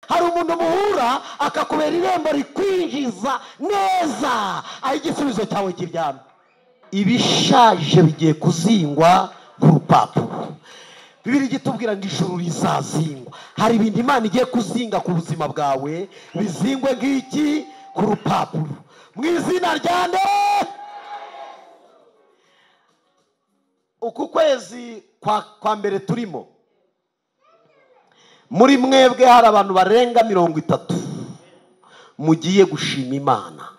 Hari umuntu muhura akakubera irembo rikwinjiza neza aho igisubizo cyawe kiryamye. Ibishaje bigiye kuzingwa nk'urupapuro. Bibiliya itubwira ngo ijuru rizazingwa. Hari ibintu Imana igiye kuzinga ku buzima bwawe bizingwe nk'iki? Ku rupapuro. Mu izina rya nde? Uku kwezi kwa mbere turimo, muri mwebwe hari abantu barenga 30 mugiye gushima Imana.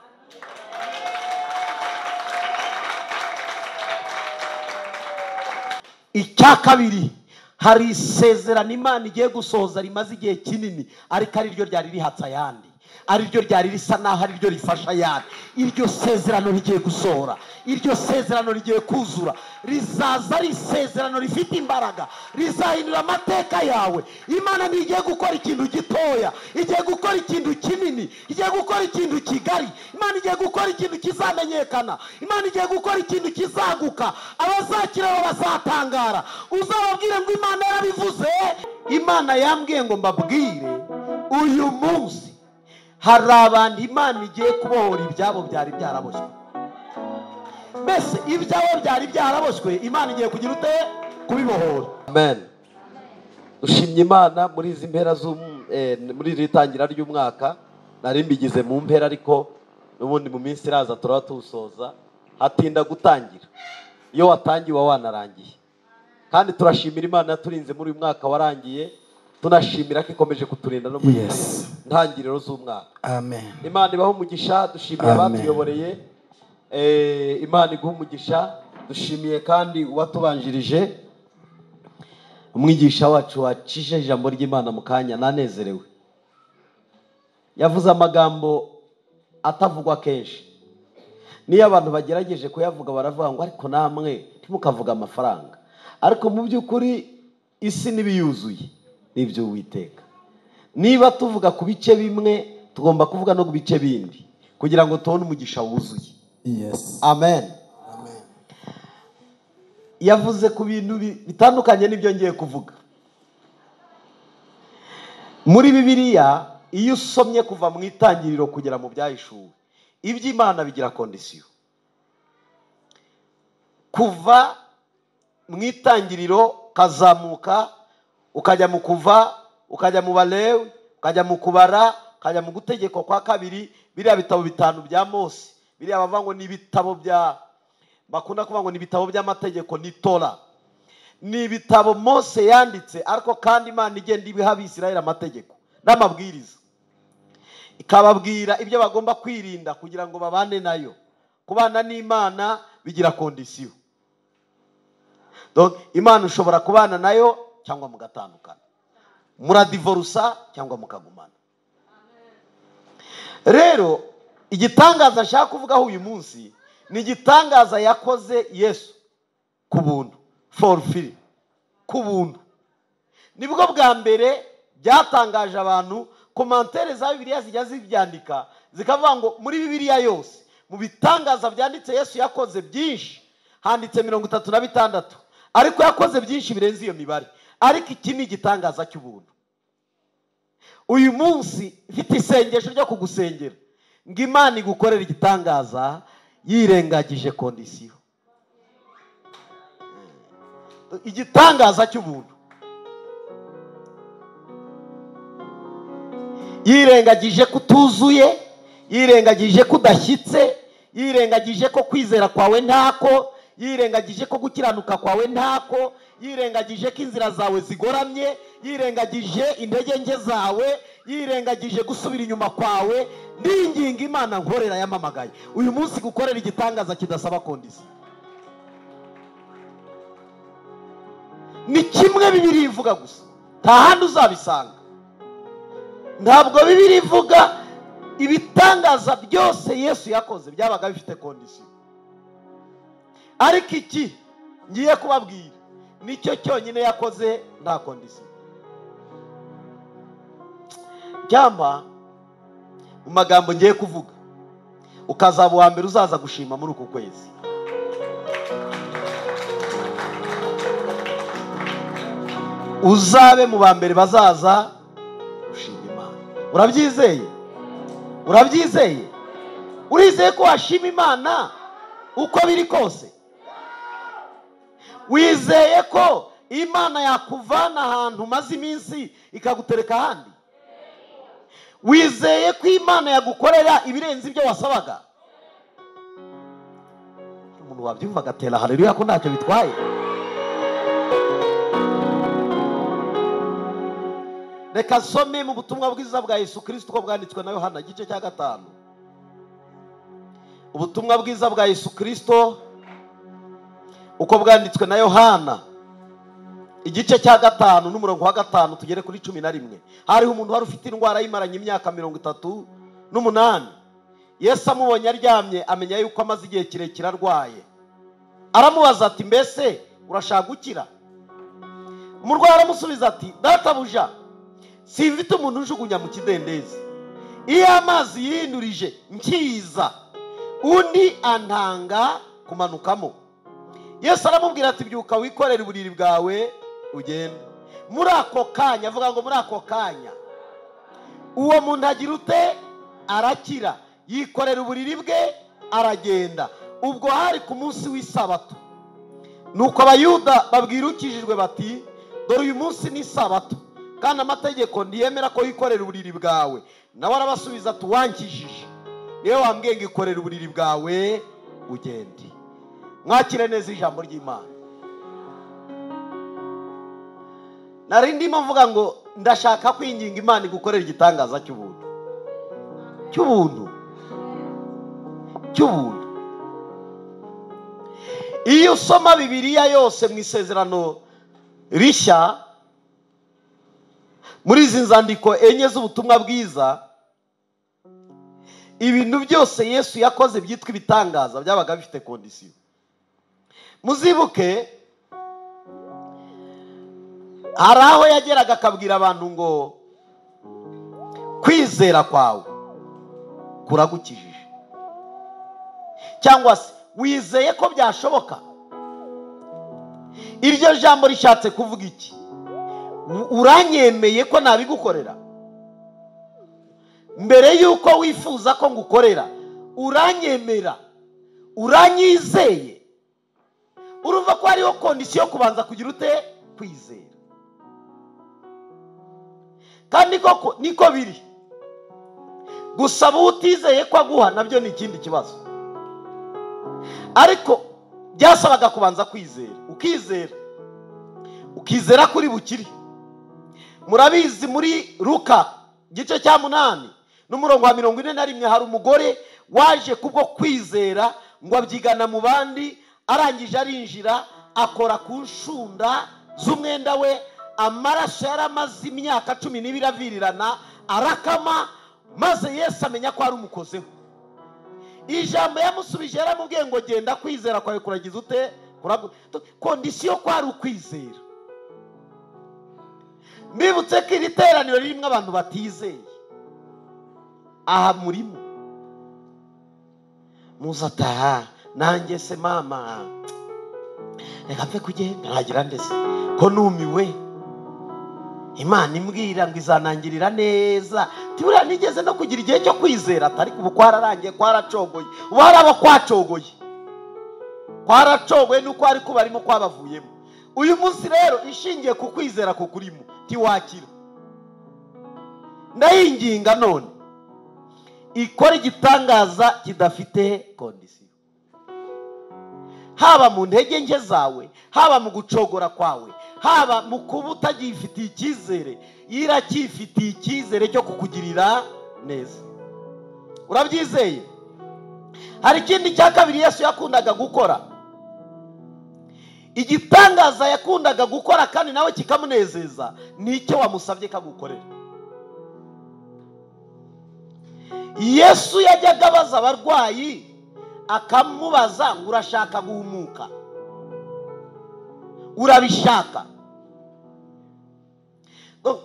Icya kabiri, hari isezerano Imana igiye gusohoza rimaze igihe kinini, ariko ari ryo ryari rihatse ayandi, ari ryo ryari risa naho ari ryo rifasha ayandi. Iryo sezerano rigiye gusohora, iryo sezerano rigiye kuzura, rizaza ari isezerano rifite imbaraga, rizahindura amateka yawe. Imana ntigiye gukora ikintu gitoya, igiye gukora ikintu kinini, igiye gukora ikintu kigari. Imana igiye gukora ikintu kizamenyekana, Imana igiye gukora ikintu kizaguka, abazakireba bazatangara. Uzababwire ngo Imana yarabivuze. Imana yambwiye ngo mbabwire uyu munsi hari abantu Imana igiye kubohora ibyabo byari byaraboshywe. Mbese ibyabo byari byaraboshywe, Imana igiye kugira ute? Kubibohora. Amen. Dushimye Imana muri izi mpera muri iri tangira ry'umwaka. Nari mbigize mu mpera, ariko n'ubundi mu minsi iraza turaba tuwusoza. Hatinda gutangira, iyo watangiye uba wanarangiye. Kandi turashimira Imana yaturinze muri uyu mwaka warangiye, tunashimira ko ikomeje kuturinda no muri ntangiriro z'umwaka. Amen. Imana ibahe umugisha. Dushimiye abatuyoboreye, Imana iguhe umugisha. Dushimiye kandi uwatubanjirije, umwigisha wacu wacishe ijambo ry'Imana mu kanya, nanezerewe. Yavuze amagambo atavugwa kenshi, niyo abantu bagerageje kuyavuga baravuga ngo ariko namwe ntimukavuga amafaranga, ariko mu by'ukuri isi n'ibiyuzuye nibyo Uwiteka. Niba tuvuga ku bice bimwe, tugomba kuvuga no ku bice bindi kugira ngo tubone umugisha wuzuye. Yes. Amen. Amen. Yavuze ku bintu bitandukanye n'ibyo ngiye kuvuga. Muri Bibiliya iyo usomye kuva mu itangiriro kugera mu byahishuwe, iby'Imana bigira kondisiyo. Kuva mu itangiriro kazamuka ukajya mu kuva, ukajya mu Balewi, ukajya mu kubara, ukajya mu gutegekwa kwa kabiri, biriya bitabo 5 bya Mose, biriya bavuga ngo ni ibitabo bya, bakunda kuvuga ngo ni ibitabo by'amategeko, ni Tora. Ni ibitabo Mose yanditse, ariko kandi Imana igenda ibiha Abisirayeli amategeko n'amabwiriza, ikababwira ibyo bagomba kwirinda kugira ngo babane nayo. Kubana n'Imana bigira kondisiyo. Donc Imana ushobora kubana nayo cyangwa mugatandukana, muradivorusa cyangwa mukagumana. Rero igitangaza nshaka kuvugaho uyu munsi ni igitangaza yakoze Yesu ku buntu, for free, ku buntu. Nibwo bwa mbere byatangaje abantu. Komantere za Bibiliya zijya zibyandika zikavuga ngo muri Bibiliya yose mu bitangaza byanditse Yesu yakoze byinshi, handitse 36, ariko yakoze byinshi birenze iyo mibare. Ariko iki ni igitangaza cy'ubuntu. Uyu munsi mfite isengesho ryo kugusengera ngo Imana igukorere igitangaza yirengagije kondisiyo. Igitangaza cy'ubuntu yirengagije kutuzuye, yirengagije kudashyitse, yirengagije ko kwizera kwawe ntako, yirengagije ko gukiranuka kwawe ntako, yirengagije ko inzira zawe zigoramye, yirengagije intege nke zawe, yirengagije gusubira inyuma kwawe. Ndinginga Imana nkorera yamamagaye uyu munsi gukorera igitangaza kidasaba kondisiyo. Ni kimwe Bibiliya ivuga gusa, nta handi uzabisanga. Ntabwo Bibiliya ivuga ibitangaza byose Yesu yakoze byabaga bifite kondisiyo, ariko iki ngiye kubabwira nicyo cyonyine yakoze nta kondisiyo. Cyangwa mu magambo ngiye kuvuga, ukazaba uwa mbere uzaza gushima muri uku kwezi. Uzabe mu ba mbere bazaza gushima Imana. Urabyizeye? Urabyizeye? Urizeye ko washima Imana uko biri kose? Wizeye ko Imana yakuvana ahantu maze iminsi ikagutereka ahandi? Wizeye ko Imana yagukorera ibirenze ibyo wasabaga? Umuntu wabyumva agatera haleluya ko ntacyo bitwaye. Reka some mu butumwa bwiza bwa Yesu Kristo uko bwanditswe na Yohana igice cya 5. Ubutumwa bwiza bwa Yesu Kristo uko bwanditswe na Yohana igice cya 5 n'umurongo wa 5 tugere kuri 11. Hariho umuntu wari ufite indwara yimaranye imyaka 38. Yesu amubonye aryamye amenya yuko amaze igihe kirekire arwaye. Aramubaza ati mbese urashaka gukira? Umurwayi aramusubiza ati databuja, simfite umuntu ujugunya mu kidendezi, iyo amazi yihindurije nkiza undi antanga kumanukamo. Yesu aramubwira ati byuka wikorere uburiri bwawe ugende. Muri ako kanya, avuga ngo muri ako kanya, uwo muntu agira ute? Arakira, yikorera uburiri bwe aragenda. Ubwo hari ku munsi w'isabato. Nuko Abayuda babwira ukijijwe bati dore uyu munsi ni isabato, kandi amategeko ntiyemera ko wikorera uburiri bwawe. Nawe arabasubiza ati wankijije niwe wambwiye ngo ikorere uburiri bwawe ugende. Mwakire neza ijambo ry'Imana. Nari ndimo mvuga ngo ndashaka kwinginga Imana igukorera igitangaza cy'ubuntu, cy'ubuntu, cy'ubuntu. Iyo usoma Bibiliya yose mu isezerano rishya, muri izi nzandiko enye z'ubutumwa bwiza, ibintu byose Yesu yakoze byitwa ibitangaza byabaga bifite kondisiyo. Muzibuke hari aho yageraga akabwira abantu ngo kwizera kwawe kuragukijije, cyangwa se wizeye ko byashoboka. Iryo jambo rishatse kuvuga iki? Uranyemeye ko nabigukorera mbere yuko wifuza ko ngukorera? Uranyemera? Uranyizeye? Urumva ko hariho kondisiyo kubanza kugira ute? Kwizera. Kandi koko niko biri. Gusaba utizeye ko aguha nabyo ni ikindi kibazo, ariko byasabaga kubanza kwizera, ukizera, ukizera kuri bukiri. Murabizi muri Luka igice cya 8 n'umurongo wa 41 hari umugore waje kubwo kwizera ngo abyigana mu bandi, arangije arinjira akora ku nshunda z'umwenda we, amaraso yaramaze imyaka 12 avirirana, arakama, maze Yesu amenya ko ari umukozeho. Ijambo yamusubije yaramubwiye ngo genda, kwizera kwawe kuragize ute? Kondisiyo ko ari ukwizera. Mbibutse ko iri teraniro ririmo abantu batizeye. Aha murimo muzataha nanjye se mama reka mve kugenda ntagira ndetse ko numiwe. Imana imbwira ngo izanangirira neza. Tibura nigeze no kugira igihe cyo kwizera, atari ubu kwararangiye, kwaracogoye. Ubu hari abo kwacogoye, kwaracogoye nuko ari kubarimo kwabavuyemo. Uyu munsi rero ishingiye ku kwizera kukurimo tiwakira. Ndayinginga none ikora igitangaza kidafite kondisiyo, haba mu ntege nke zawe, haba mu gucogora kwawe, haba mu kuba utagifitiye icyizere, iracyifitiye icyizere cyo kukugirira neza. Urabyizeye? Hari ikindi cya kabiri Yesu yakundaga gukora, igitangaza yakundaga gukora kandi nawe kikamunezeza, ni icyo wamusabye kagukorera. Yesu yajyaga abaza abarwayi akamubaza ngo urashaka guhumuka? Urabishaka?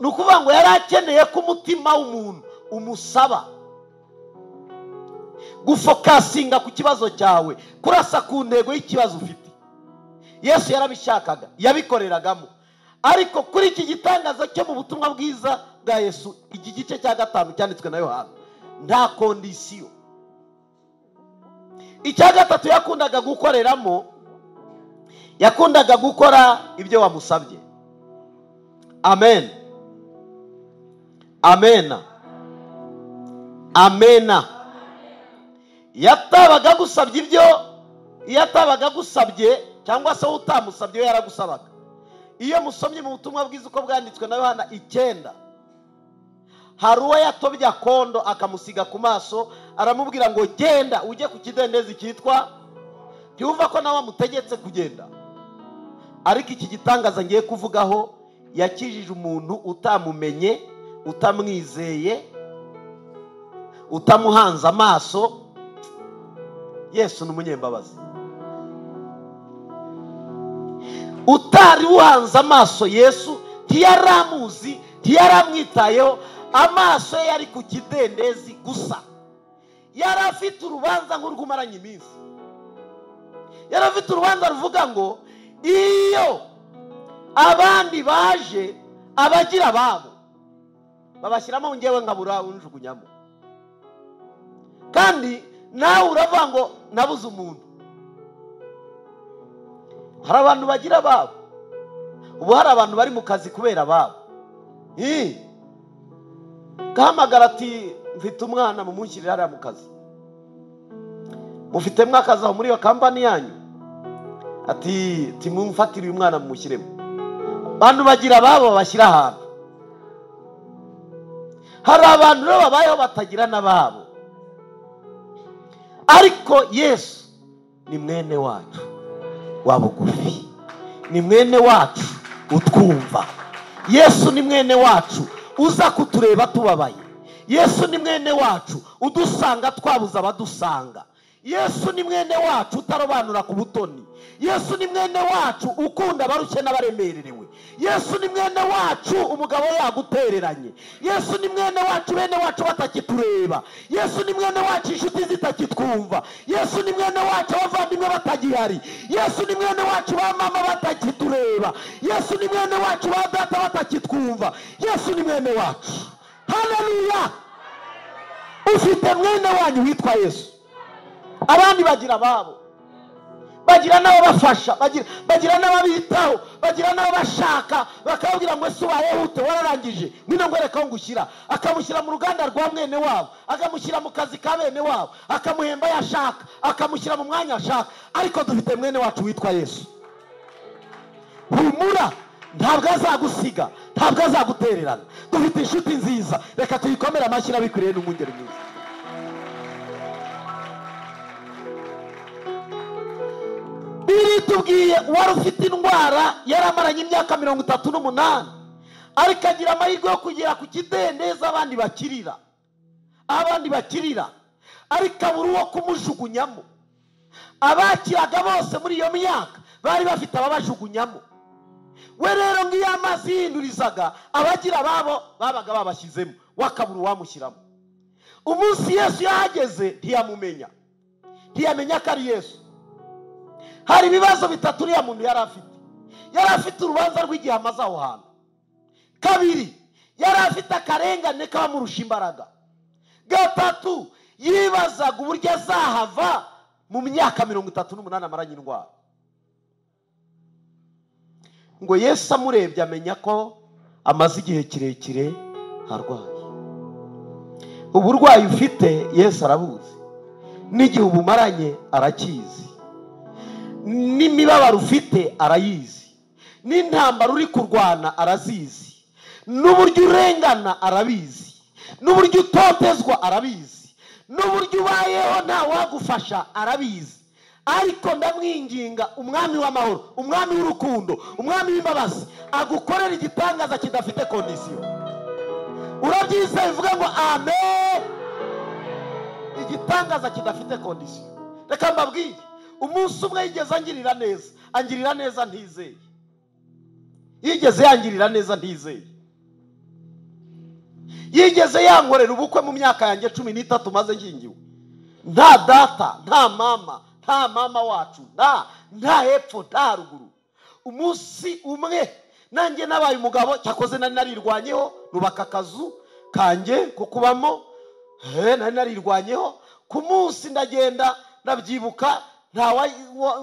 Ni ukuvuga ngo yari akeneye ko umutima w'umuntu umusaba gufokasinga ku kibazo cyawe, kurasa ku ntego y'ikibazo ufite. Yesu yarabishakaga, yabikoreragamo. Ariko kuri iki gitangaza cyo mu butumwa bwiza bwa Yesu, iki gice cya 5 cyanditswe na Yohana, nta condition. Icya gatatu yakundaga gukoreramo, yakundaga gukora ibyo wamusabye. Amen. Amen. Amena. Yatabaga gusabye ibyo, yatabaga gusabye cyangwa se utamusabye we yaragusabaga. Iyo musomye mu butumwa bwiza uko bwanditswe na Yohana 9, hari uwo yatobye akondo akamusiga ku maso, aramubwira ngo genda ujye ku kidendezi cyitwa, ntiwumva ko nawe amutegetse kugenda. Ariko iki gitangaza ngiye kuvugaho, yakijije umuntu utamumenye, utamwizeye, utamuhanze amaso. Yesu ni umunyembabazi. Utari uhanze amaso Yesu, ntiyaramuzi, ntiyaramwitayeho, amaso ye yari ku kidendezi gusa. Yari afite urubanza nk'urw'umaranye iminsi. Yari afite urubanza ruvuga ngo iyo abandi baje abagira babo babashyiramo, ngewe nkabura unjugunyamo. Kandi nawe uravuga ngo nabuze umuntu. Hari abantu bagira babo. Ubu hari abantu bari mu kazi kubera babo. Gahamagara ati mfite umwana mumushyirire hariya mu kazi. Mufite mwakazi aho muri iyo kampani yanyu? Ati timumfatire uyu mwana mumushyiremo. Abantu bagira babo babashyira ahantu. Hari abantu rero babayeho batagira n'ababo. Ariko Yesu ni mwene wacu wa bugufi, ni mwene wacu utwumva. Yesu ni mwene wacu uza kutureba tubabaye. Yesu ni mwene wacu udusanga twabuze abadusanga. Yesu ni mwene wacu utarobanura ku butoni. Yesu ni mwene wacu ukunda abarushye n'abaremererewe. Yesu ni mwene wacu umugabo yagutereranye. Yesu ni mwene wacu bene wacu batakitureba. Yesu ni mwene wacu inshuti zitakitwumva. Yesu ni mwene wacu abavandimwe batagihari. Yesu ni mwene wacu ba mama batakitureba. Yesu ni mwene wacu ba data batakitwumva. Yesu ni mwene wacu. Haleluya! Ufite mwene wanyu witwa Yesu. Abandi bagira babo, bagira n'ababafasha, bagira n'ababitaho, bagira n'abashaka, bakababwira ngo ese ubayeho ute, wararangije, ngwino ngwereke aho ngushyira. Akamushyira mu ruganda rwa mwene wabo, akamushyira mu kazi ka bene wabo, akamuhemba yashaka, akamushyira mu mwanya ashaka. Ariko dufite mwene wacu witwa Yesu. Humura, ntabwo azagusiga, ntabwo azagutererana. Dufite inshuti nziza, reka tuyikomere amashyi n'abikwiriye n'umwungeri mwiza. Tubwiye wari ufite indwara yaramaranye imyaka 38, ariko agira amahirwe yo kugera ku kidendezi abandi bakirira, abandi bakirira, ariko abura uwo kumujugunyamo. Abakiraga bose muri iyo myaka bari bafite ababajugunyamo. We rero ngiyo amazi yihindurizaga, abagira babo babaga babashyizemo, wakabura uwamushyiramo. Umunsi Yesu yahageze ntiyamumenya, ntiyamenya ko ari Yesu. Hari ibibazo bitatu uriya muntu yari afite. Yari afite urubanza rw'igihe amaze aho hantu. Kabiri, yari afite akarengane k'abamurusha imbaraga. Gatatu, yibazaga uburyo azahava mu myaka 38 amaranye indwara. Ngo Yesu amurebye amenya ko amaze igihe kirekire arwaye. Uburwayi ufite Yesu arabuzi, n'igihe ubumaranye arakizi, n'imibabaro ufite arayizi, n'intambara uri kurwana arazizi, n'uburyo urengana arabizi, n'uburyo utotezwa arabizi, n'uburyo ubayeho nta wagufasha arabizi. Ariko ndamwinginga umwami w'amahoro, umwami w'urukundo, umwami w'imbabazi agukorera igitangaza kidafite kondisiyo. Urabyizeye? Bivuga ngo amen. Igitangaza kidafite kondisiyo. Reka mbabwire, umunsi umwe yigeze angirira neza, angirira neza ntizeye. Yigeze yangirira neza ntizeye. Yigeze yankorera ubukwe mu myaka yanjye 13 maze nkingiwe. Nta data, nta mama, nta mama wacu, nta hepfo, nta ruguru. Umunsi umwe Nanjye nabaye umugabo, cyakoze nari narirwanyeho, nubaka akazu kanjye ko kubamo, nari narirwanyeho. Ku munsi ndagenda ndabyibuka, ntawe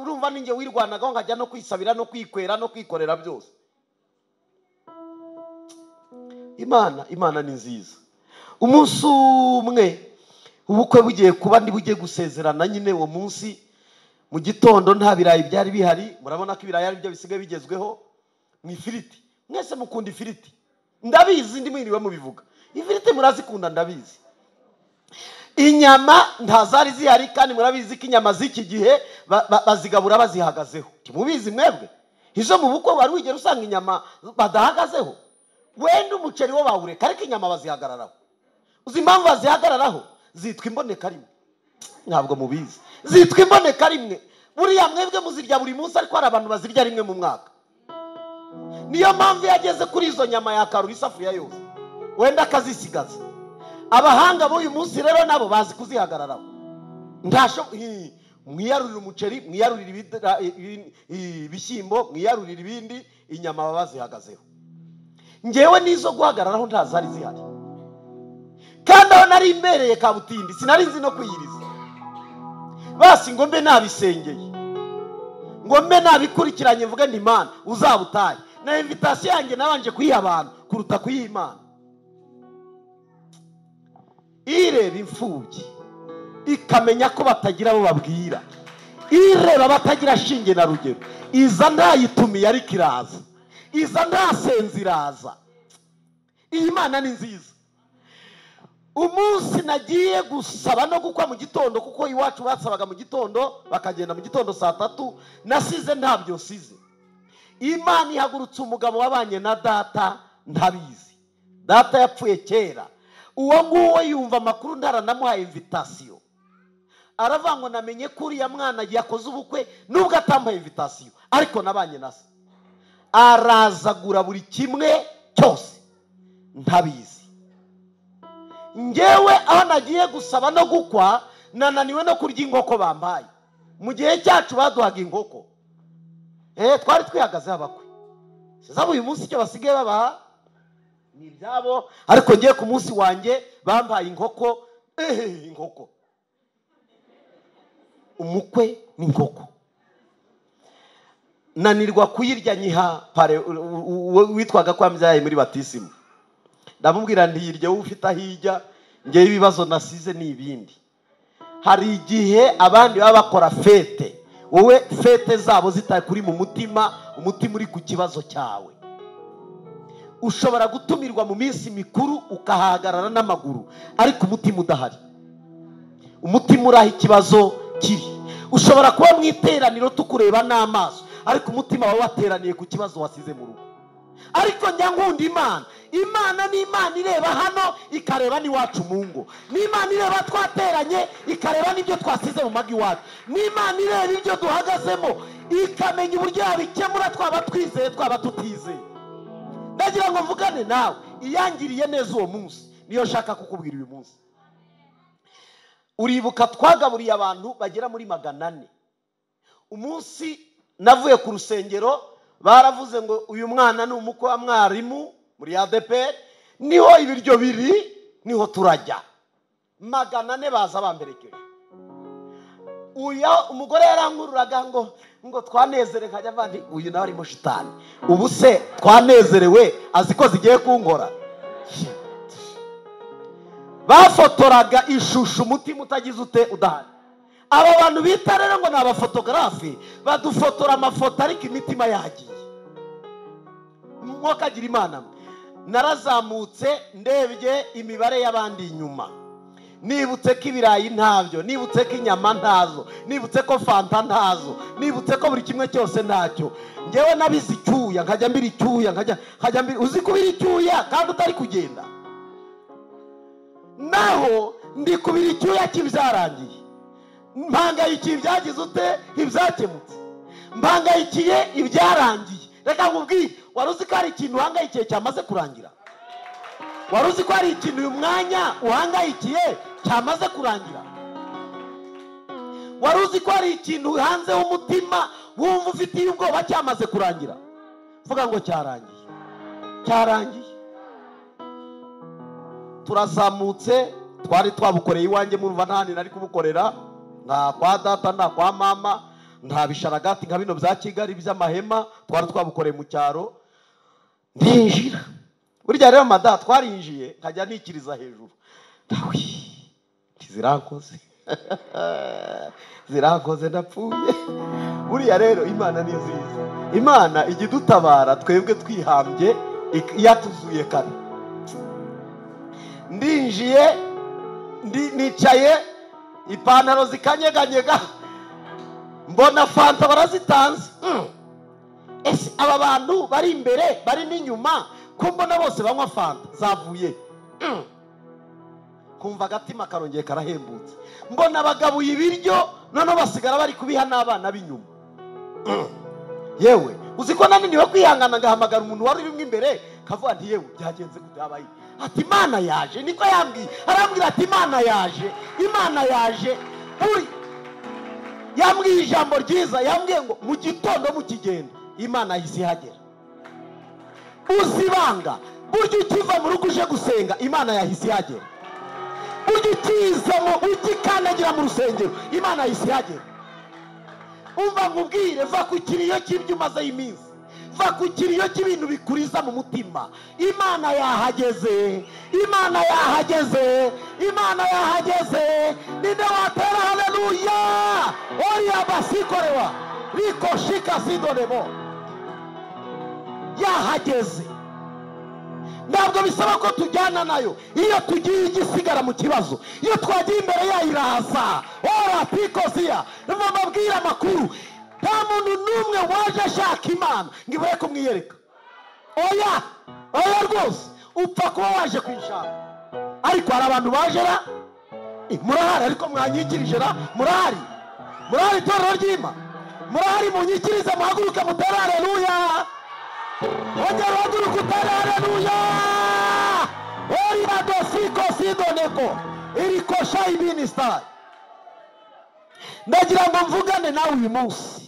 urumva ninjye wirwanagaho, nkajya no kwisabira no kwikwera no kwikorera byose. Imana ni nziza. Umunsi umwe ubukwe bugiye kuba, ndi bugiye gusezerana nyine uwo munsi mu gitondo nta birayi byari bihari. Murabona ko ibirayi ari byo bisigaye bigezweho mu ifiriti. Mwese mukunda ifiriti, ndabizi, ndi mwiriwe mubivuga. Ifiriti murazikunda ndabizi. Inyama ntazari zihari, kandi murabizi ko inyama z'iki gihe bazigabura bazihagazeho. Ntimubizi mwebwe? Izo mu bukwe wari wigera usanga inyama badahagazeho? Wenda umuceri wo bawureka, ariko inyama bazihagararaho. Uzi impamvu bazihagararaho? Zitwa imboneka rimwe. Ntabwo mubizi. Zitwa imboneka rimwe. Buriya mwebwe muzirya buri munsi, ariko hari abantu bazirya rimwe mu mwaka. Niyo mpamvu yageze kuri izo nyama yakarura isafuriya yose, wenda akazisigaza. Abahanga b'uyu munsi rero nabo bazi kuzihagararaho. Mwiyarurira umuceri, mwiyarurira ibishyimbo, mwiyarurira ibindi, inyama baba bazihagazeho. Ngewe n'izo guhagararaho ntazari zihari. Kandi aho nari imbereye kabutindi sinari nzi no kwiyiriza. Basi ngo mbe nabisengeye, ngo mbe nabikurikiranye, mvuge nti Imana uzabutaye. Na invitation yanjye nabanje kuyiha abantu kuruta kuyiha Imana. Ireba imfubyi ikamenya ko batagira abo babwira, ireba batagira shinge na rugero, iza ntayitumiye ariko iraza, iza ntasenze iraza. Iyi Mana ni nziza. Umunsi nagiye gusaba no gukwa mu gitondo, kuko iwacu basabaga mu gitondo bakagenda mu gitondo saa 3, nasize ntabyo nsize. Imana ihagurutse umugabo wabanye na data ntabizi. Data yapfuye kera. Uwo nguwo yumva amakuru ntaranamuhaye invitation. Aravuga ngo namenye ko uriya mwana yakoze ubukwe nubwo atambaye invitation, ariko nabanye na se. Arazagura buri kimwe cyose ntabizi. Ngewe aho nagiye gusaba no gukwa, nananiwe no kurya inkoko bambaye. Mu gihe cyacu baduhaga inkoko. Twari twihagaze abakwe. Sizabo uyu munsi icyo basigaye babaha ni ibyabo, ariko ngiye ku munsi wanjye bambaye inkoko. Inkoko. Umukwe ni inkoko. Nanirwa kuyirya nyiha pare witwaga ko ambyaye muri batisimu. Ndamubwira ntiyirye wowe ufite ahijya, ngewe ibibazo nasize ni ibindi. Hari igihe abandi baba bakora fete, wowe fete zabo zitakuri mu mutima, umutima uri ku kibazo cyawe. Ushobora gutumirwa mu minsi mikuru ukahagarara n'amaguru, ariko umutima udahari. Umutima uraho ikibazo kiri. Ushobora kuba mu iteraniro tukureba n'amaso, ariko umutima wawe wateraniye ku kibazo wasize mu rugo. Ariko njya nkunda Imana. Imana ni Imana ireba hano ikareba n'iwacu mu ngo. Ni Imana ireba twateranye ikareba n'ibyo twasize mu mago iwacu. Ni Imana ireba ibyo duhagazemo ikamenya uburyo yabikemura, twaba twizeye twaba tutizeye. Ndagira ngo mvugane nawe, iyangiriye neza uwo munsi niyo nshaka kukubwira uyu munsi. Uribuka twagaburiye abantu bagera muri 400. Umunsi navuye ku rusengero baravuze ngo uyu mwana ni umukwe wa mwarimu muri ADPR, niho ibiryo biri, niho turajya. 400 baza bamberekeje. Uya umugore yarankururaga ngo twanezere, nkajya mva uyu nawe arimo shitani. Ubu se twanezerewe azi ko zigiye kunkora. Bafotoraga ishusho umutima utagize ute udahari. Aba bantu bita rero ngo ni abafotografi, badufotora amafoto ariko imitima yagiye. Mwakagira Imana. Narazamutse ndebye imibare y'abandi inyuma. Nibutse ko ibirayi ntabyo, nibutse ko inyama ntazo, nibutse ko fanta ntazo, nibutse ko buri kimwe cyose ntacyo. Ngewe nabizi icyuya, nkajya mbira icyuya, nkajya mbira. Uzi kubira icyuya kandi utari kugenda. Naho ndi kubira icyuya kibyarangiye. Mpangayikiye ibyagize ute, ibyakemutse. Mpangayikiye ibyarangiye. Reka nkubwire, wari uzi ko hari ikintu uhangayikiye cyamaze kurangira? Wari uzi ko hari ikintu uyu mwanya uhangayikiye cyamaze kurangira? Wari uzi ko hari ikintu hanze w'umutima wumva ufitiye ubwoba cyamaze kurangira? Vuga ngo cyarangiye. Cyarangiye. Turazamutse, twari twabukoreye iwanjye, murumva nta hantu nari kubukorera, nta kwa data nta kwa mama, nta bisharagati nka bino bya Kigali by'amahema, twari twabukoreye mu cyaro. Ndinjira. Burya rero mada twarinjiye nkajya nikiriza hejuru. Ndawi zirankoze. Zirankoze ndapfuye. Buriya rero Imana ni nziza. Imana ijya idutabara twebwe twihambye yatuzuye kare. Ndinjiye nicaye ipantaro zikanyeganyega, mbona fanta barazitanze. Ese aba bantu bari imbere bari n'inyuma ko mbona bose banywa fanta zavuye? Kumva agatima karongeye karahembutse. Mbona bagabuye ibiryo none basigara bari kubiha n'abana b'inyuma. Yewe uzi ko nananiwe kwihangana ngahamagara umuntu wari urimo imbere kavuga nti yewe byagenze gute habaye? Ati Imana yaje, niko yambwiye. Arambwira ati Imana yaje, Imana yaje. Uri yambwiye ijambo ryiza, yambwiye ngo mu gitondo mukigenda Imana yahise ihagera. Uzibanga burya ukiva mu rugo uje gusenga Imana yahise ihagera. Burya ukizamo ugikandagira mu rusengero Imana yahise ihagera. Umva nkubwire, va ku kiriyo cy'ibyo umazeho iminsi, va ku kiriyo cy'ibintu bikuriza mu mutima. Imana yahageze, Imana yahageze, Imana yahageze. Ninde watera haleluya? Oya basikorewa riko shika sidonemo. Yahageze. Ntabwo bisaba ko tujyana nayo. Iyo tugiye igisigara mu kibazo, iyo twagiye imbere yayo iraza. Ora pikosia mbabwira amakuru. Nta muntu n'umwe waje ashaka Imana ngo ibure kumwiyereka. Oya, oya rwose, upfa kuba waje kuyishaka. Ariko hari abantu baje ra, murahari, ariko mwanyikirije ra, murahari, murahari itorero ry'Imana, murahari, munyikirize, muhaguruke mutere haleluya. Ongera uhaguruke utere haleluya. Ori adosiko sidoneko irikosha ibini star. Ndagira ngo mvugane nawe uyu munsi.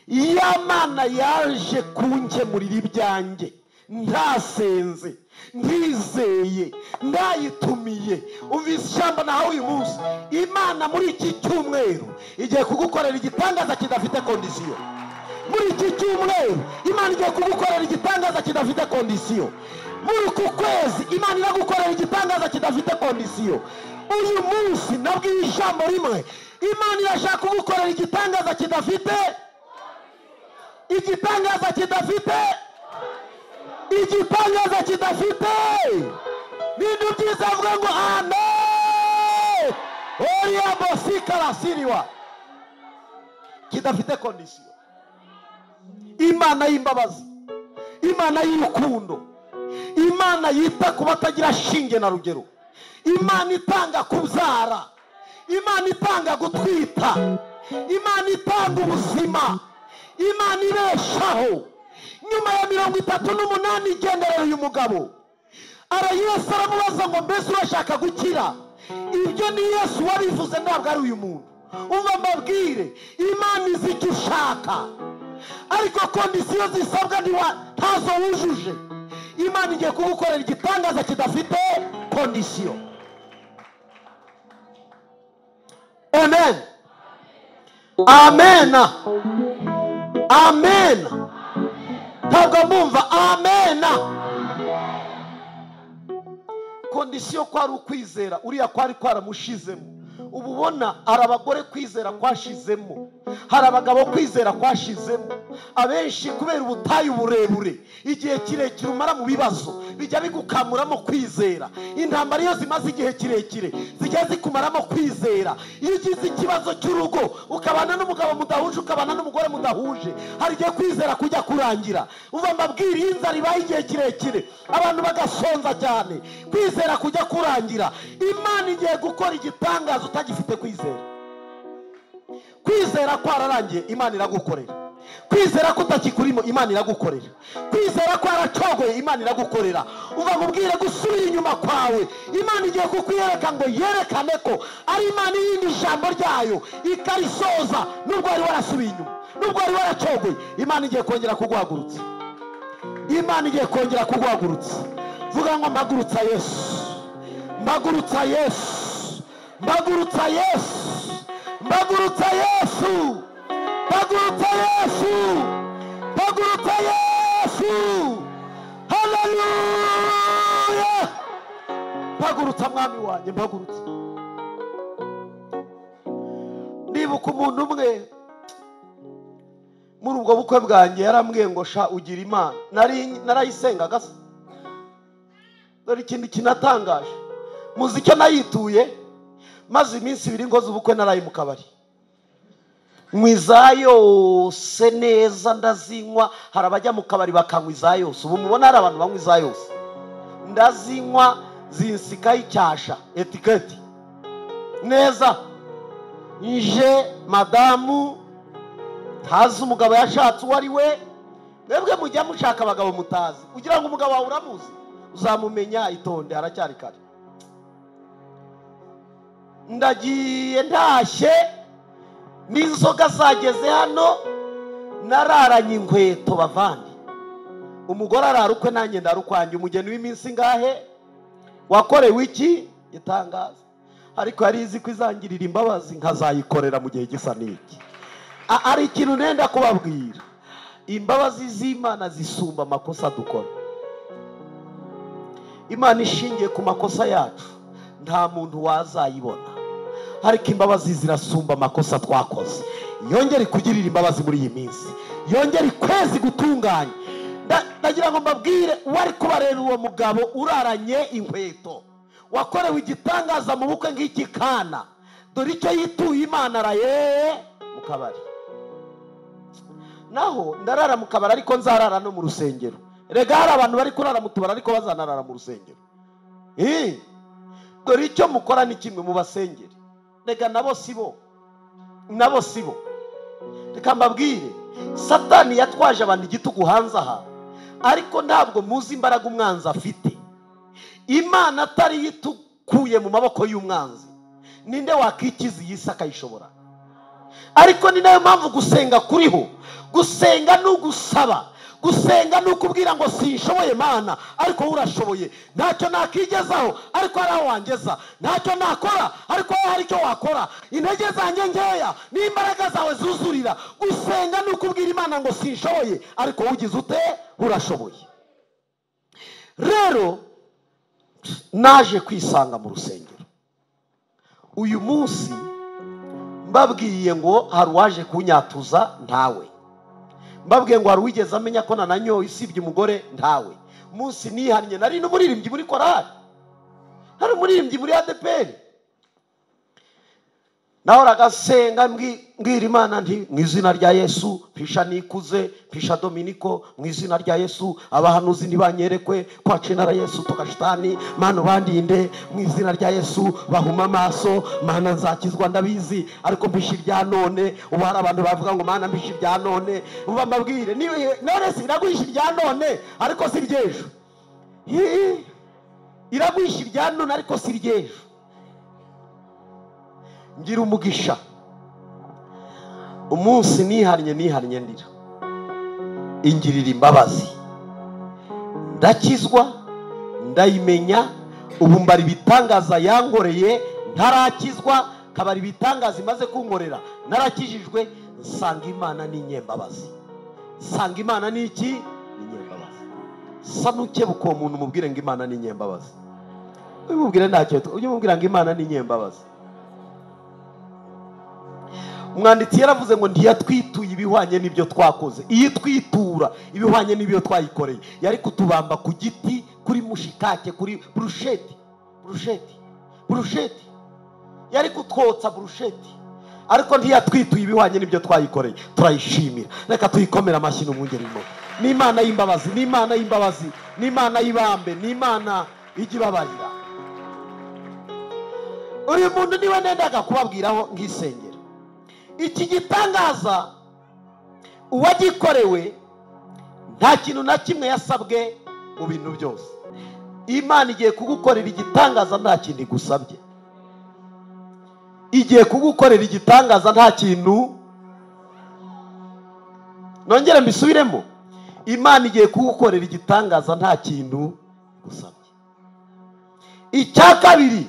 Ya Mana yaje kunkemurira ibyanjye ntasenze, ntizeye, ndayitumiye. Umvise ijambo nahawe uyu munsi. Imana muri iki cyumweru igiye kugukorera igitangaza kidafite kondisiyo. Muri iki cyumweru Imana igiye kugukorera igitangaza kidafite kondisiyo. Muri uku kwezi Imana iragukorera igitangaza kidafite kondisiyo. Uyu munsi nabwiye ijambo rimwe, Imana irashaka kugukorera igitangaza kidafite, igitangaza kidafite, igitangaza kidafite. Bintu byiza avuga ngo amen. Oya bosikara siriwa kidafite kondisiyo. Imana y'imbabazi, Imana y'urukundo, Imana yita ku batagira shinge na rugero, Imana itanga kubyara, Imana itanga gutwita, Imana itanga ubuzima, Imana ibeshaho. Nyuma ya 38 igenderera uyu mugabo. Ara Yesu aramubaza ngo mbese urashaka gukira? Ibyo ni Yesu wabivuze, ntabwo ari uyu muntu. Umva mbabwire, Imana izi icyo ushaka, ariko kondisiyo zisabwa ntazo wujuje. Imana igiye kugukorera igitangaza kidafite kondisiyo. Amen. Amen. Amen. Ntabwo mumva amen. Kondisiyo kwari ukwizera, uriya kwari kwaramushizemo. Ubu ubona hari abagore kwizera kwashizemo, hari abagabo kwizera kwashizemo. Abenshi kubera ubutayu burebure, igihe kirekire umara mu bibazo bijya bigukamuramo kwizera. Intambara iyo zimaze igihe kirekire zijya zikumaramo kwizera. Iyo ugize ikibazo cy'urugo ukabana n'umugabo mudahuje, ukabana n'umugore mudahuje, hari igihe kwizera kujya kurangira. Uva mbabwira, iyo inzara ibaye igihe kirekire abantu bagasonza cyane, kwizera kujya kurangira. Imana igiye gukora igitangaza utagifite kwizera. Kwizera kwararangiye, Imana iragukorera. Kwizera kutakikurimo, Imana iragukorera. Kwizera kwaracogoye, Imana iragukorera. Uva nkubwire, gusubira inyuma kwawe Imana igiye kukwiyereka ngo yerekane ko ari Imana irindi ijambo ryayo ikarisoza. Nubwo wari warasubiye inyuma, nubwo wari waracogoye, Imana igiye kongera kuguhagurutsa. Imana igiye kongera kuguhagurutsa. Vuga ngo mpagurutsa Yesu, mpagurutsa Yesu, mpagurutsa Yesu, mpagurutsa Yesu, mpagurutsa Yesu, mpagurutsa Yesu. Haleluya! Mpagurutsa mwami wanjye, mpagurutsa. Ndibuka umuntu umwe muri ubwo bukwe bwanjye yarambwiye ngo sha ugira Imana. Narayisengaga se. Dore ikintu kinatangaje, muzi icyo nayituye? Maze iminsi ibiri ngoze ubukwe naraye mu kabari, nywa iza yose neza ndazinywa. Hari abajya mu kabari bakanywa iza yose, ubu mubona hari abantu banywa iza yose. Ndazinywa zinsikaho icyasha etiketi neza. Nje madamu ntazi umugabo yashatse uwo ari we. Mwebwe mujya mushaka abagabo mutazi, kugira ngo umugabo wawe uramuzi uzamumenya. Itonde, haracyari kare. Ndagiye ntashye n'inzoga zageze hano, nararanye inkweto bavandi. Umugore arara ukwe nanjye ndara ukwanjye. Umugeni w'iminsi ingahe wakorewe iki gitangaza? Ariko yari izi ko izangirira imbabazi nkazayikorera mu gihe gisa n'iki. Ari ikintu nenda kubabwira, imbabazi z'Imana zisumba amakosa dukora. Imana ishingiye ku makosa yacu nta muntu wazayibona, ariko imbabazi zirasumba amakosa twakoze. Yongere kugirira imbabazi muri iyi minsi, yongere kwezi gutunganya. Ndagira ngo mbabwire, wari kubareba uwo mugabo uraranye inkweto wakorewe igitangaza mu bukwe ng'iki Kana, dore icyo yituye Imana araye mu kabari. Naho ndarara mu kabari ariko nzarara no mu rusengero. Rega hari abantu bari kurara mu tubari ariko bazanarara mu rusengero. Dore icyo mukora ni kimwe, mu basengere. Rega nabo sibo, nabo sibo. Reka mbabwire, Satani yatwaje abantu igitugu hanze aha, ariko ntabwo muzi imbaraga umwanzi afite. Imana atari yitukuye mu maboko y'umwanzi, ninde wakikiza iyi si akayishobora? Ariko ni nayo mpamvu gusenga kuriho. Gusenga ni ugusaba, gusenga ni ukubwira ngo sinshoboye Mana, ariko wowe urashoboye. Ntacyo nakigezaho ariko hari aho wangeza, ntacyo nakora ariko wowe hari icyo wakora. Intege zanjye nkeya n'imbaraga zawe zuzurira. Gusenga ni ukubwira Imana ngo sinshoboye, ariko wowe ugize ute? Urashoboye. Rero naje kwisanga mu rusengero uyu munsi, mbabwiye ngo hari uwaje kunyatuza ntawe, mbabwiye ngo hari uwigeze amenya ko nananyoye usibye umugore ntawe. Munsi nihannye, nari n'umuririmbyi muri korali, nari umuririmbyi muri ADPR. Nahoraga nsenga mbwira Imana nti mu izina rya Yesu mpisha Nikuze, mpisha Dominiko, mu izina rya Yesu abahanuzi ntibanyerekwe kwa cinara Yesu toka shitani, Mana bandinde mu izina rya Yesu bahuma amaso, Mana nzakizwa ndabizi, ariko mpisha irya none. Ubu hari abantu bavuga ngo Mana mpisha irya none. Uba mbabwire none si iraguhisha irya none ariko si iryejo. Iraguhisha irya none ariko si iryejo. Ngira umugisha, umunsi nihannye ndira, ingirira imbabazi, ndakizwa, ndayimenya. Ubu mbara ibitangaza yankoreye ntarakizwa, kabara ibitangaza imaze kunkorera narakijijwe. Nsanga Imana ni inyembabazi, nsanga Imana ni iki? Ni inyembabazi. Sa nukebuka uwo muntu umubwire ngo Imana ni inyembabazi. Umubwire ntacyo, ujye umubwira ngo Imana ni inyembabazi. Umwanditsi yaravuze ngo ntiyatwituye ibihwanye n'ibyo twakoze. Iyo twitura ibihwanye n'ibyo twayikoreye, yari kutubamba ku giti, kuri mushikake, kuri burusheti, burusheti, burusheti, yari kutwotsa burusheti. Ariko ntiyatwituye ibihwanye n'ibyo twayikoreye. Turayishimira, reka tuyikomere amashyi n'umwungeri mo. Ni Imana y'imbabazi, ni Imana y'imbabazi, ni Imana y'ibambe, ni Imana ijya ibabarira. Uyu muntu niwe nendaga kubabwiraho ngisengera. Iki gitangaza uwagikorewe nta kintu na kimwe yasabwe mu bintu byose. Imana igiye kugukorera igitangaza nta kintu igusabye. Igiye kugukorera igitangaza nta kintu. Nongere mbisubiremo, Imana igiye kugukorera igitangaza nta kintu gusabye. Icya kabiri,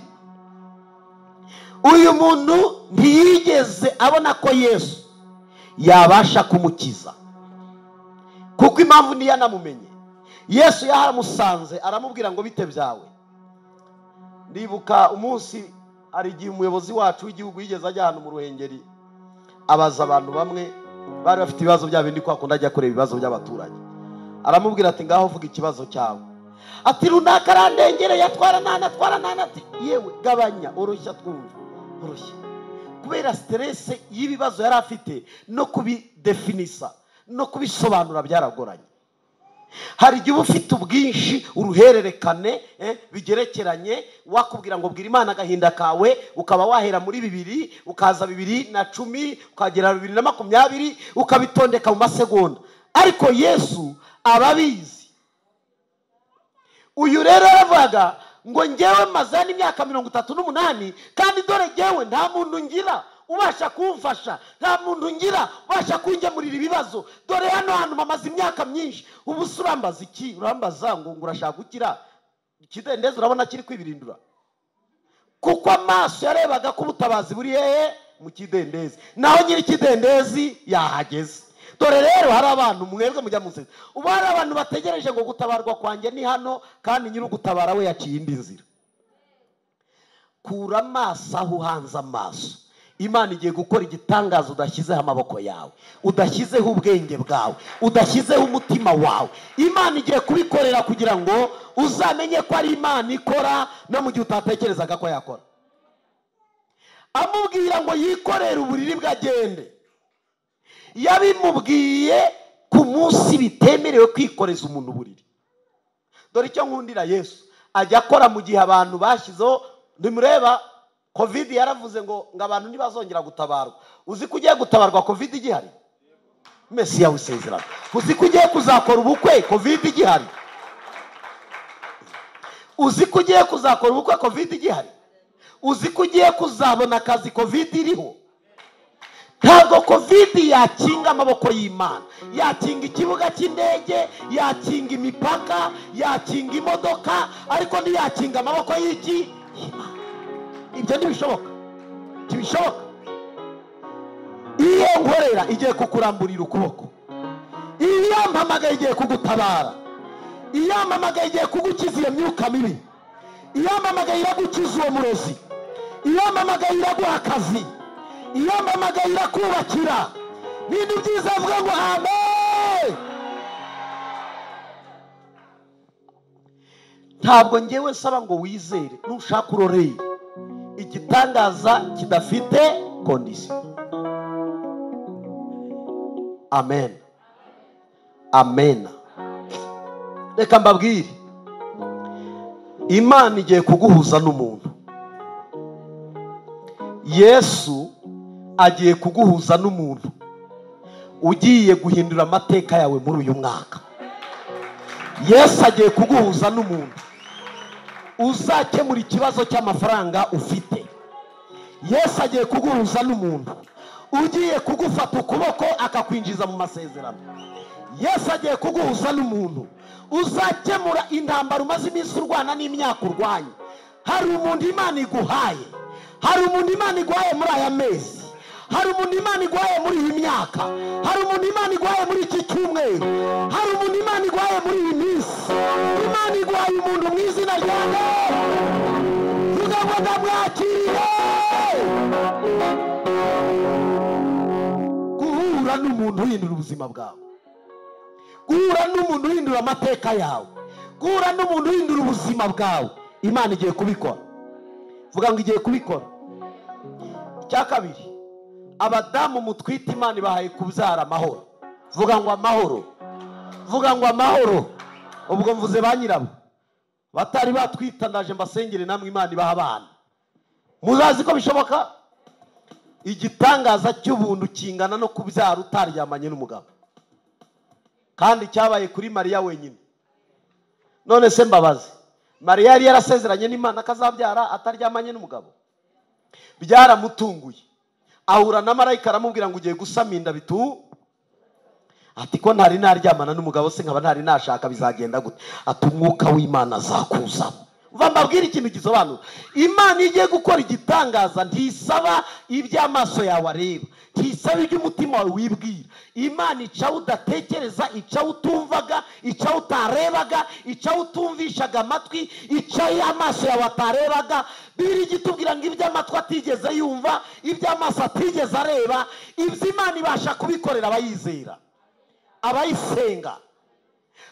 uyu muntu ntiyigeze abona ko Yesu yabasha kumukiza, kuko impamvu ntiyanamumenye. Yesu yaramusanze aramubwira ngo bite byawe. Ndibuka umunsi hari igihe umuyobozi wacu w'igihugu yigeze ajya ahantu mu Ruhengeri, abaza abantu bamwe bari bafite ibibazo bya bindi kwa kundi ajya kureba ibibazo by'abaturage. Aramubwira ati ngaho vuga ikibazo cyawe. Ati runaka arandengereye, atwara nana, atwara nana. Ati yewe gabanya, oroshya twumva, oroshya. Kubera stress y'ibibazo yari afite no kubidefinisa no kubisobanura byaragoranye. Hari igihe ufite ubwinshi uruhererekane bigerekeranye, wakubwira ngo bwira Imana agahinda kawe, ukaba wahera muri 2 ukaza 2010 ukagera 2020 ukabitondeka mu masegonda. Ariko Yesu ababizi. Uyu rero aravuga ngo njyewe maze n'imyaka 38 kandi dore njyewe nta muntu ngira ubasha kumfasha, nta muntu ngira ubasha kungemurira ibibazo. Dore hano hantu mamaze imyaka myinshi, ubu se urambaza iki? Urambaza ngo urashaka gukira? Ikidendezi urabona kiri kwibirindura, kuko amaso yarebaga ko ubutabazi buri hehe? Mu kidendezi. Naho nyiri ikidendezi yahageze. Dore rero hari abantu mwebwe mujya munsi, ubu hari abantu bategereje ngo gutabarwa kwanjye ni hano, kandi nyiri ugutabara we yaciye indi nzira. Kura amaso aho uhanze amaso. Imana igiye gukora igitangaza udashyizeho amaboko yawe, udashyizeho ubwenge bwawe, udashyizeho umutima wawe. Imana igiye kubikorera kugira ngo uzamenye ko ari Imana ikora no mu gihe utatekerezaga ko yakora. Amubwira ngo yikorere uburiri bwagende. Yabimubwiye ku munsi bitemerewe kwikoreza umuntu uburiri. Dore icyo nkundira Yesu, ajya akora mu gihe abantu bashyizeho. Ntimureba Covid yaravuze ngo abantu ntibazongera gutabarwa. Uzi ko ugiye gutabarwa Covid igihari? Mesiya w'isezerano. Uzi ko ugiye kuzakora ubukwe Covid igihari? Uzi ko ugiye kuzakora ubukwe Covid igihari? Uzi ko ugiye kuzabona akazi Covid iriho? Ntabwo Covid yakinga amaboko y'Imana, yakinga ikibuga cy'indege, yakinga imipaka, yakinga imodoka, ariko ntiyakinga amaboko y'iki? Y'Imana. Ibyo ntibishoboka, ntibishoboka. Iyo nkorera igiye kukuramburira ukuboko, iyo mpamagaye igiye kugutabara, iyo mpamagaye igiye kugukiza iyo myuka mibi, iyo mpamagaye iragukiza uwo murozi, iyo mpamagaye iraguha akazi, iyo mpamagaye irakubakira. N'ibintu byiza avuga ngo amen. Ntabwo ngewe nsaba ngo wizere, nushaka uroreye igitangaza kidafite kondisiyo. Amen, amen. Reka mbabwire, Imana igiye kuguhuza n'umuntu. Yesu agiye kuguhuza n'umuntu ugiye guhindura amateka yawe muri uyu mwaka. Yesu agiye kuguhuza n'umuntu uzakemura ikibazo cy'amafaranga ufite. Yesu agiye kuguhuza n'umuntu ugiye kugufata ukuboko akakwinjiza mu masezerano. Yesu agiye kuguhuza n'umuntu uzakemura intambara umaze iminsi urwana n'imyaka urwanya. Hari umuntu Imana iguhaye, hari umuntu Imana iguhaye muri aya mezi, hari umuntu Imana iguhaye muri iyi myaka, hari umuntu Imana iguhaye muri iki cyumweru, hari umuntu Imana iguhaye muri iyi minsi. Imana iguhaye umuntu mu izina rya Yesu. Vuga ngo ndamwakiriye. Guhura n'umuntu uhindura ubuzima bwawe, guhura n'umuntu uhindura amateka yawe, guhura n'umuntu uhindura ubuzima bwawe, Imana igiye kubikora. Vuga ngo igiye kubikora. Icya kabiri, abadamu mutwite Imana ibahaye kubyara amahoro. Vuga ngo amahoro, vuga ngo amahoro. Ubwo mvuze ba nyirabo batari batwita, ndaje mbasengere namwe Imana ibaha abana. Muzazi ko bishoboka? Igitangaza cy'ubuntu kingana no kubyara utaryamanye n'umugabo, kandi cyabaye kuri Mariya wenyine. None se mbabaze, Mariya yari yarasezeranye n'Imana akazabyara ataryamanye n'umugabo? Byaramutunguye, ahura na marayika aramubwira ngo ugiye gusama inda bitu. Ati ko ntari naryamana n'umugabo se nkaba ntari nashaka, bizagenda gute? Ati umwuka w'Imana azakuzamo. Mbabwira ikintu gisobanura. Imana igiye gukora igitangaza ntisaba iby'amaso yawe areba, ntisaba iby'umutima wawe wibwira. Imana icaho udatekereza, icaho utumvaga, icaho utarebaga, icaho utumvishaga amatwi, icaho amaso yawe atarebaga. Bibiri igitubwira ngo iby'amatwi atigeze yumva, iby'amaso atigeze areba, ibyo Imana ibasha kubikorera abayizera, abayisenga.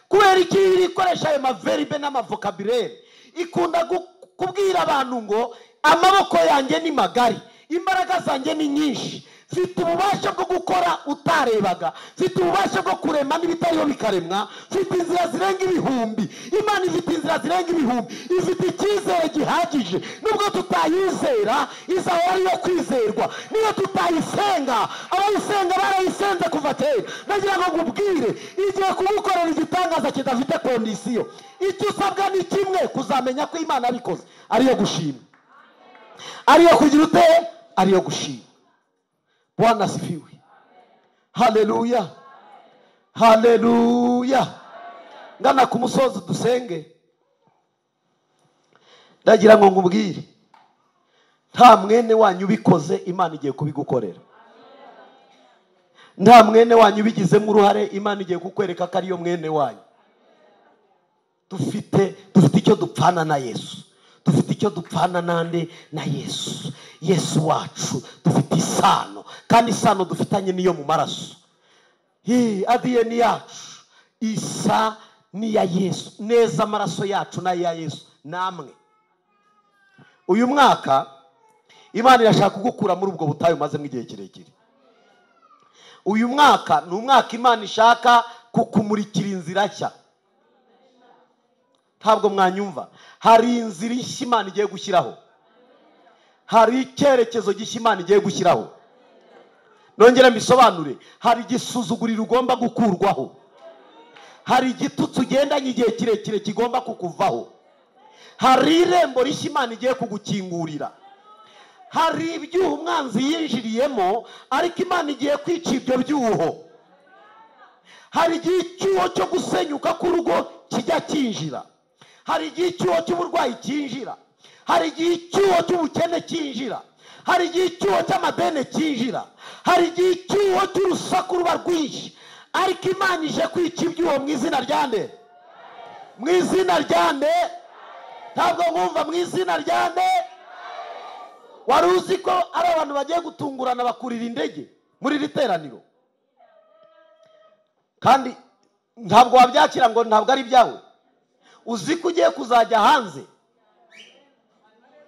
Kubera iki ikoresha ayo maveribe n'amavokabulere? Ikunda kubwira abantu ngo amaboko yanjye ni magari, imbaraga zanjye ni nyinshi, mfite ububasha bwo gukora utarebaga, mfite ububasha bwo kurema n'ibitariho bikaremwa, mfite inzira zirenga ibihumbi. Imana ifite inzira zirenga ibihumbi, ifite icyizere gihagije. Nubwo tutayizera izahora ariyo kwizerwa, niyo tutayisenga abayisenga barayisenze kuva kera. Nagira ngo nkubwire, igiye kugukorera igitangaza kidafite kondisiyo. Icyo usabwa ni kimwe, kuzamenya ko Imana abikoze ariyo gushima, ariyo kugira ute, ariyo gushima. Bwana asifiwe. Haleluya, haleluya. Ngana ku musozi dusenge. Ndagira ngo nkubwire, nta mwene wanyu ubikoze Imana igiye kubigukorera. Nta mwene wanyu ubigizemo uruhare Imana igiye kukwereka ko ariyo mwene wanyu. Dufite icyo dupfana na Yesu, dufite icyo dupfana nande na Yesu. Yesu wacu dufite isano, kandi isano dufitanye niyo mu maraso. ADN yacu isa n'iya Yesu neza, amaraso yacu n'aya Yesu namwe. Uyu mwaka Imana irashaka kugukura muri ubwo butayu mazemo igihe kirekire. Uyu mwaka ni umwaka Imana ishaka kukumurikira inzira nshya. Ntabwo mwanyumva. Hari inzira nshya Imana igiye gushyiraho, hari icyerekezo gishya Imana igiye gushyiraho. Nongera mbisobanure, hari igisuzuguriro ugomba gukurwaho, hari igitutsi ugendanye igihe kirekire kigomba kukuvaho, hari irembo rishya Imana igiye kugukingurira, hari ibyuho umwanzi yinjiriyemo ariko Imana igiye kwica ibyo byuho, hari igihe icyuho cyo gusenyuka k'urugo kijya kinjira, hari igihe icyuho cy'uburwayi cyinjira, hari igihe icyuho cy'ubukene cyinjira, hari igihe icyuho cy'amadene cyinjira, hari igihe icyuho cy'urusaku ruba rwinshi, ariko Imana ije kwica ibyuho mu izina rya nde? Mu izina rya nde? Ntabwo nkumva. Mu izina rya nde? Wari uzi ko ari abantu bagiye gutungurana bakurira indege muri iri teraniro, kandi ntabwo wabyakira ngo ntabwo ari ibyawe. Uzi ko ugiye kuzajya hanze?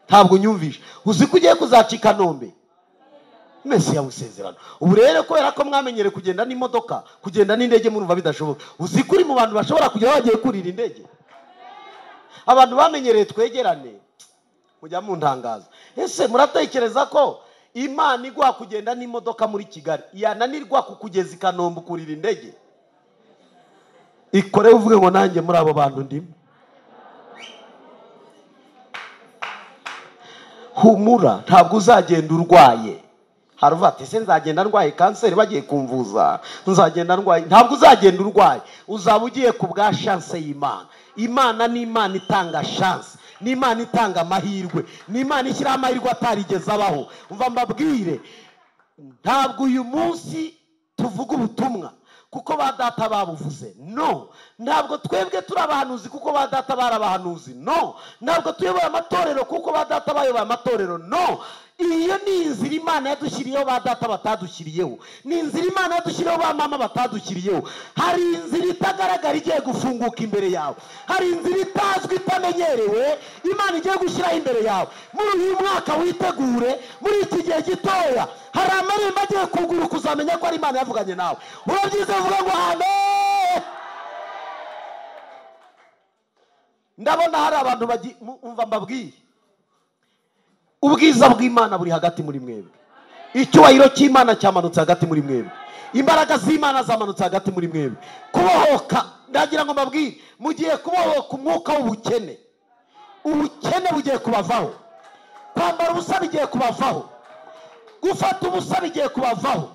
Ntabwo unyumvisha. Uzi ko ugiye kuzaca i Kanombe? Mesiya w'isezerano. Ubu rero kubera ko mwamenyere kugenda n'imodoka, kugenda n'indege murumva bidashoboka. Uzi ko uri mu bantu bashobora kujya bagiye kurira indege? Abantu bamenyereye twegerane, mujya muntangaza. Ese muratekereza ko Imana igwa kugenda n'imodoka muri Kigali yananirwa kukugeza i Kanombe kurira indege? Ikore uvuge ngo nanjye muri abo bantu ndimo. Humura, ntabwo uzagenda urwaye. Haruva ati se nzagenda ndwaye kanseri bagiye kumvuza, nzagenda ndwaye. Ntabwo uzagenda urwaye, uzaba ugiye ku bwa chance y'Imana. Imana ni Imana itanga chance, ni Imana itanga amahirwe, ni Imana ishyira amahirwe atarigeze abaho. Umva mbabwire, ntabwo uyu munsi tuvuga ubutumwa kuko ba data babuvuze. No, ntabwo twebwe turi abahanuzi kuko ba data barabahanuzi. No, ntabwo tuyoboye amatorero kuko ba data bayoboye amatorero. No, iyo ni inzira Imana yadushyiriyeho ba data batadushyiriyeho, ni inzira Imana yadushyiriyeho ba mama batadushyiriyeho. Hari inzira itagaragara igiye gufunguka imbere yawe, hari inzira itazwi itamenyerewe Imana igiye gushyiraho imbere yawe. Muri uyu mwaka witegure, muri iki gihe gitoya hari amarembo agiye kuguruka, uzamenya ko ari Imana yavuganye nawe. Urabyize uvuga ngo amen. Ndabona hari abantu umva mbabwiye, ubwiza bw'Imana buri hagati muri mwebwe, icyubahiro cy'Imana cyamanutse hagati muri mwebwe, imbaraga z'Imana zamanutse hagati muri mwebwe. Kubohoka, ndagira ngo mbabwire, mugiye kubohoka umwuka w'ubukene. Ubukene bugiye kubavaho, kwambara ubusa bigiye kubavaho, gufata ubusa bigiye kubavaho.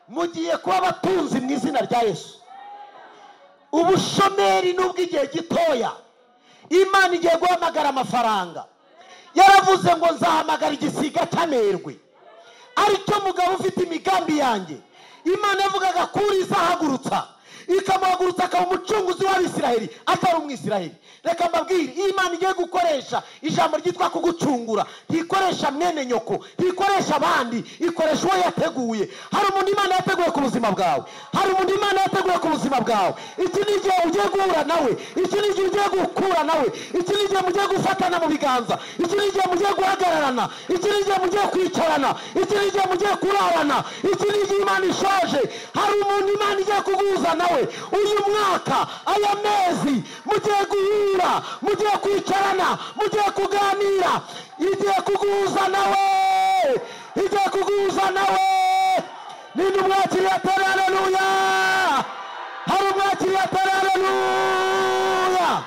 Mugiye kuba abatunzi mu izina rya Yesu. Ubushomeri n'ubw'igihe gitoya, Imana igiye guhamagara amafaranga. Yaravuze ngo nzahamagara igisiga cy'amerwe, aricyo mugabo ufite imigambi yanjye. Imana yavugaga kuri izahagurutsa, ikamuhagurutsa akaba umucunguzi w'Abisiraheli, atari Umwisiraheli. Reka mbabwire, iyo Imana igiye gukoresha ijambo ryitwa kugucungura, ntikoresha mwene nyoko, ntikoresha abandi, ikoresha uwo yateguye. Hari umuntu Imana yateguye ku buzima bwawe, hari umuntu Imana yateguye ku buzima bwawe. Iki ni igihe ugiye guhura nawe, iki ni igihe ugiye gukura nawe, iki ni igihe mugiye gufatana mu biganza, iki ni igihe mugiye guhagararana, iki ni igihe mugiye kwicarana, iki ni igihe mugiye kurarana, iki ni igihe Imana ishoje. Hari umuntu Imana igiye kuguhuza nawe uyu mwaka, aya mezi mugiye guhura, mugiye kwicarana, mugiye kuganira. Igiye kuguhuza nawe, igiye kuguhuza nawe. Ninde umwakiriye atari haleluya? Hari umwakiriye atari haleluya?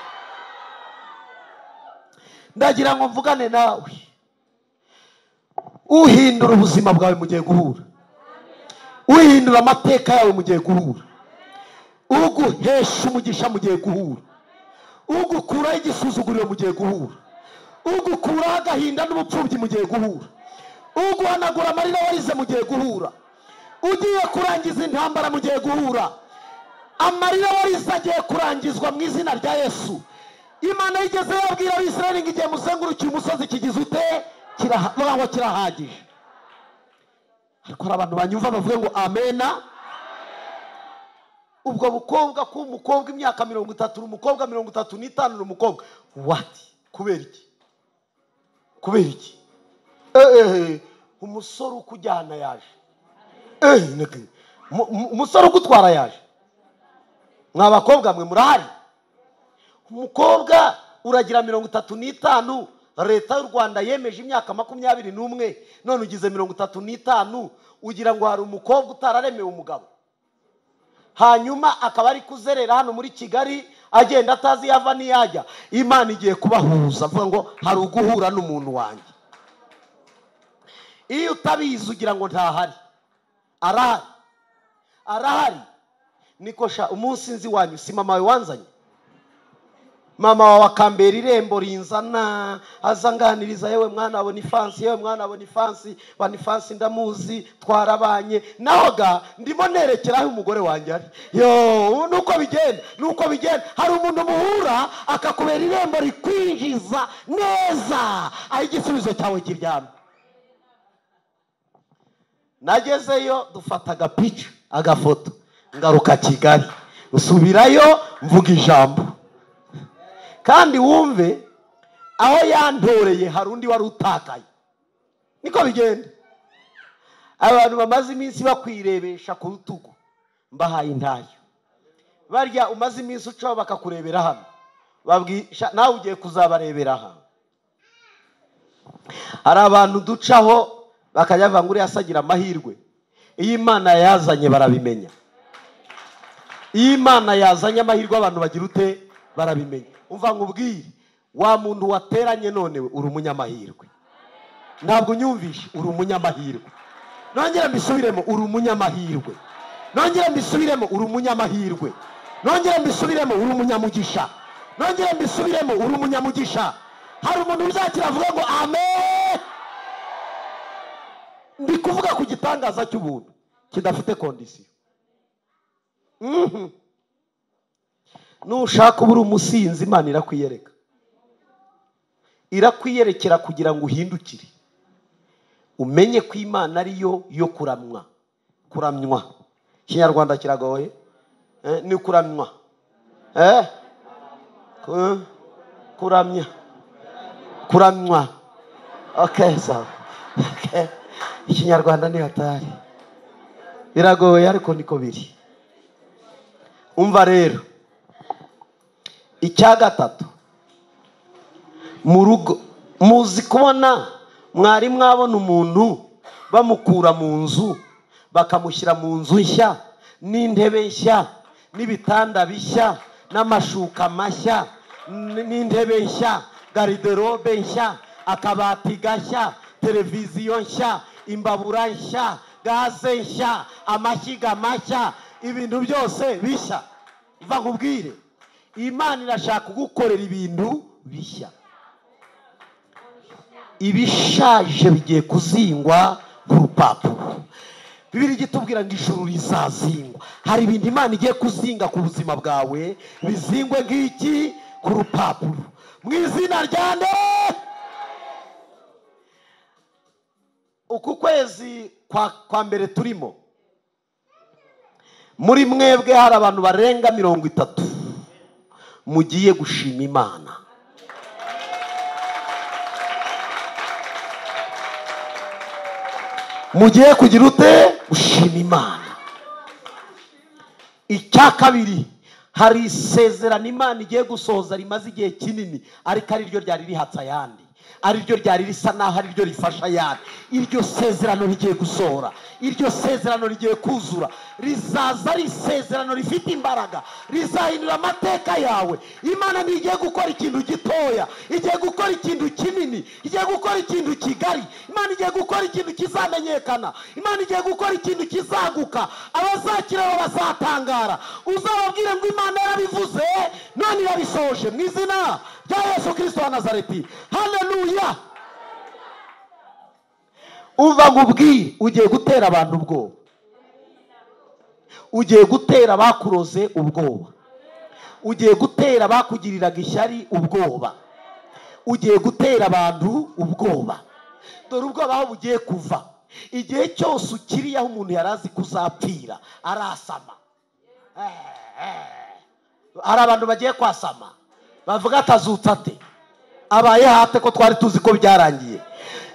Ndagira ngo mvugane nawe, uhindura ubuzima bwawe mugiye guhura, uhindura amateka yawe mugiye guhura, uguhesha umugisha mugiye guhura, ugukuraho igisuzuguriro mugiye guhura, ugukuraho agahinda n'ubupfubyi mugiye guhura, uguhanagura amarira warize mugiye guhura, ugiye kurangiza intambara mugiye guhura. Amarira warize agiye kurangizwa mu izina rya Yesu. Imana yigeze yabwira Abisirayeli ngo igihe muzengurukiye umusozi kigize ute, ngo kirahagije. Ariko hari abantu banyumva bavuge ngo amena. Ubwo bukobwa ku mukobwa imyaka 30, umukobwa 35, umukobwa what? Kubera iki? Kubera iki? Umusore ukujyana yaje, umusore ugutwara yaje. Mwa bakobwa mwe murahari? Umukobwa uragira 35, leta y'u Rwanda yemeje imyaka 21, none ugize 35, ugira ngo hari umukobwa utararemewe umugabo, hanyuma akaba ari kuzerera hano muri Kigali agenda atazi yava n'iyajya. Imana igiye kubahuza, avuga ngo hari uguhura n'umuntu wanjye. Iyo utabizi ugira ngo ntahari, arahari, arahari. Niko sha, umunsi nzi wanyu si mama wawe wanzanye? Mama wawe akambera irembo rinzana, azanganiriza, yewe mwana Bonifansi, yewe mwana Bonifansi, Bonifansi ndamuzi, twarabanye. Nahoga ndimo nerekeraho umugore wanjye ari. Yo, nuko bigenda, nuko bigenda. Hari umuntu muhura akakubera irembo rikwinjiza neza, aho igisubizo cyawe kiryamye. Nagezeyo dufata agapica, agafoto, ngaruka Kigali, usubirayo mvuga ijambo. Kandi wumve aho yantoreye hari undi wari utakaye. Niko bigenda. Abantu bamaze iminsi bakwirebesha ku rutugu, mbahaye intayo. Barya umaze iminsi ucaho bakakurebera hano, babwisha nawe ugiye kuzabarebera hano. Hari abantu ducaho bakajya bavuga ngo uriya asagira amahirwe. Iyo Imana yazanye barabimenya. Iyo Imana yazanye amahirwe abantu bagira ute? Barabimenya. Umva nkubwire, wa muntu wateranye none uri umunyamahirwe. Ntabwo unyumvishe, uri umunyamahirwe. Nongera mbisubiremo, uri umunyamahirwe. Nongera mbisubiremo, uri umunyamahirwe. Nongera mbisubiremo, uri umunyamugisha. Nongera mbisubiremo, uri umunyamugisha. Hari umuntu uzakira avuga ngo amen. Ndi kuvuga ku gitangaza cy'ubuntu kidafite kondisiyo. Nushaka ubura umusinzi, Imana irakwiyereka. Irakwiyerekera kugira ngo uhindukire, umenye ko Imana ariyo yo kuramwa. Kuramnywa Ikinyarwanda kiragoye, ni kuramnywa, kuramya, kuramnywa. Okay, sawa. Okay. Ikinyarwanda ni hatari, biragoye ariko niko biri. Umva rero, icya gatatu, mu rugo muzi kubona mwari mwabona umuntu bamukura mu nzu bakamushyira mu nzu nshya, n'intebe nshya, n'ibitanda bishya, n'amashuka mashya, n'intebe nshya, gariderobe nshya, akabati gashya, televiziyo nshya, imbabura nshya, Gaze nshya, amashyiga mashya, ibintu byose bishya. Mva nkubwire, Imana irashaka kugukorera ibintu bishya. Ibishaje bigiye kuzingwa ku rupapuro. Bibiri igitubwira ngo ijuru rizazingwa. Hari ibintu Imana igiye kuzinga ku buzima bwawe, bizingwe nk'iki ku rupapuro. Mu izina rya nde? Uku kwezi kwa mbere turimo, muri mwebwe hari abantu barenga 30 mugiye gushima Imana. Mugiye kugira ute? Gushima Imana. Icya kabiri, hari isezerano Imana igiye gusohoza rimaze igihe kinini, ariko ari ryo ryari rihatse ayandi, ari ryo ryari risa naho ari ryo rifasha ayandi. Iryo sezerano rigiye gusohora, iryo sezerano rigiye kuzura, rizaza ari isezerano rifite imbaraga, rizahindura amateka yawe. Imana ntigiye gukora ikintu gitoya, igiye gukora ikintu kinini, igiye gukora ikintu kigari. Imana igiye gukora ikintu kizamenyekana, Imana igiye gukora ikintu kizaguka, abazakireba bazatangara. Uzababwire ngo Imana yarabivuze none irabisohoje, mu izina rya Yesu Kristo wa Nazareti. Haleluya. Umva nkubwire, ugiye gutera abantu ubwoba, ugiye gutera abakuroze ubwoba, ugiye gutera abakugiriraga ishyari ubwoba, ugiye gutera abantu ubwoba. Dore ubwoba aho bugiye kuva. Igihe cyose ukiriye aho umuntu yari azi kuzapfira arasama. Hari abantu bagiye kwasama bavuga atazutse ate, abaye hate ko twari tuzi ko byarangiye.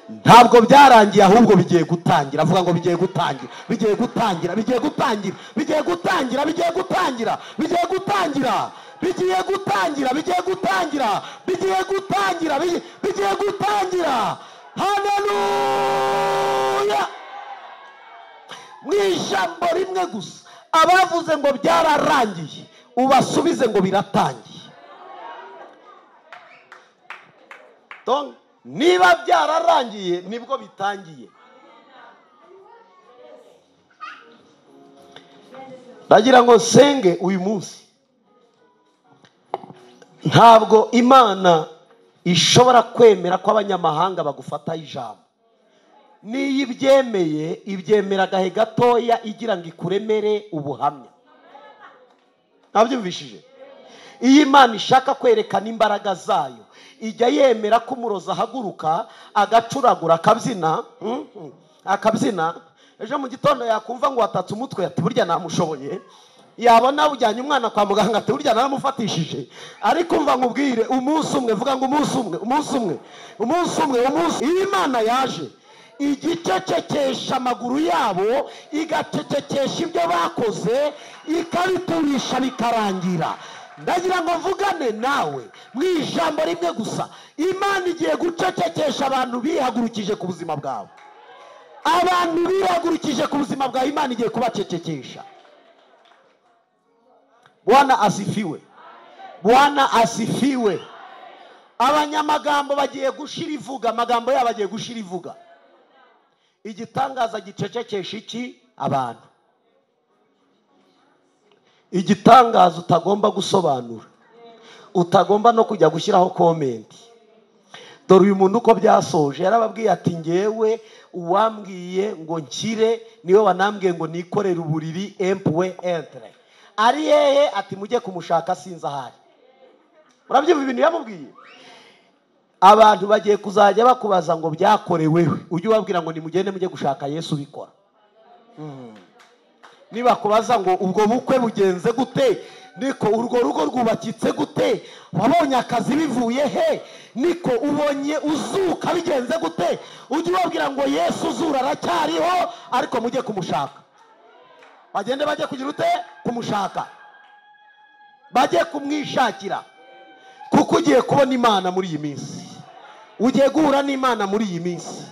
Ntabwo byarangiye, ahubwo bigiye gutangira. Avuga ngo bigiye gutangira, bigiye gutangira, bigiye gutangira, bigiye gutangira, bigiye gutangira, bigiye gutangira, bigiye gutangira, bigiye gutangira, bigiye gutangira, bigiye gutangira. Haleluya. Mu ijambo rimwe gusa, abavuze ngo byararangiye ubasubize ngo biratangiye. Donc niba byararangiye nibwo bitangiye. Ndagira ngo senge uyu munsi. Ntabwo Imana ishobora kwemera ko abanyamahanga bagufata ijambo. Niyo ibyemeye, ibyemera agahe gatoya igira ngo ikuremere ubuhamya. Nabyumvishije? Iyo Imana ishaka kwerekana imbaraga zayo, ijya yemera ko umurozi ahaguruka agacuragura akabyina, akabyina. Ejo mu gitondo yakumva ngo watatse umutwe, ati burya namushoboye. Yabona ujyanye umwana kwa muganga, ati burya naramufatishije. Ariko umva nkubwire, umunsi umwe, vuga ngo umunsi umwe, umunsi umwe, umunsi umwe, umunsi. Iyo Imana yaje igicecekesha amaguru yabo, igacecekesha ibyo bakoze, ikabiturisha bikarangira. Ndagira ngo mvugane nawe mu ijambo rimwe gusa, Imana igiye gucecekesha abantu bihagurukije ku buzima bwawe. Abantu bihagurukije ku buzima bwawe, Imana igiye kubacecekesha. Bwana asifiwe. Bwana asifiwe. Abanyamagambo bagiye gushira ivuga, amagambo yabo agiye gushira ivuga. Igitangaza gicecekesha iki? Abantu. Igitangaza utagomba gusobanura, utagomba no kujya gushyiraho comment. Dore uyu muntu uko byasoje, yarababwiye ati ngewe uwambwiye ngo nkire niwe wanambwiye ngo nikorere uburiri empwe entre. Ari hehe? Ati mujye kumushaka sinzi ahari. Murabyumva ibintu yamubwiye? Abantu bagiye kuzajya bakubaza ngo byakorewewe, ujye ubabwira ngo nimugende mujye gushaka Yesu ubikora. Niba kubaza ngo ubwo bukwe bugenze gute, niko urwo rugo rwubakitse gute, wabonye akazi bivuye he, niko ubonye uzuka bigenze gute, ujye ubabwira ngo Yesu uzura aracyariho, ariko mujye kumushaka. Bagende bajye kugira ute? Kumushaka, bajye kumwishakira, kuko ugiye kubona Imana muri iyi minsi, ugiye guhura n'Imana muri iyi minsi.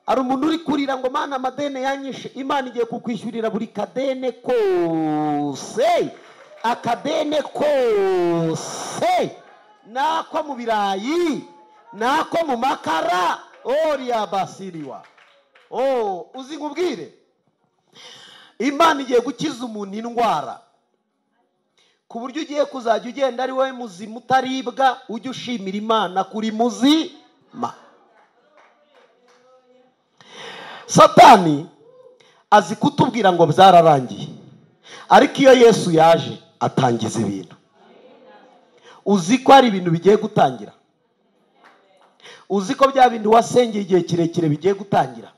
Hari umuntu uri kurira ngo Mana amadene yanyishe, Imana igiye kukwishyurira buri kadene kose, akadene kose, nako mu birayi, nako mu makara, oriya basiriwa. Oh, uzi nkubwire, Imana igiye gukiza umuntu indwara ku buryo ugiye kuzajya ugenda ari wowe muzima utaribwa, ujye ushimira Imana kuri muzima. Satani azi kutubwira ngo byararangiye, ariko iyo Yesu yaje atangiza ibintu. Uzi ko hari ibintu bigiye gutangira? Uzi ko bya bintu wasengeye igihe kirekire bigiye gutangira?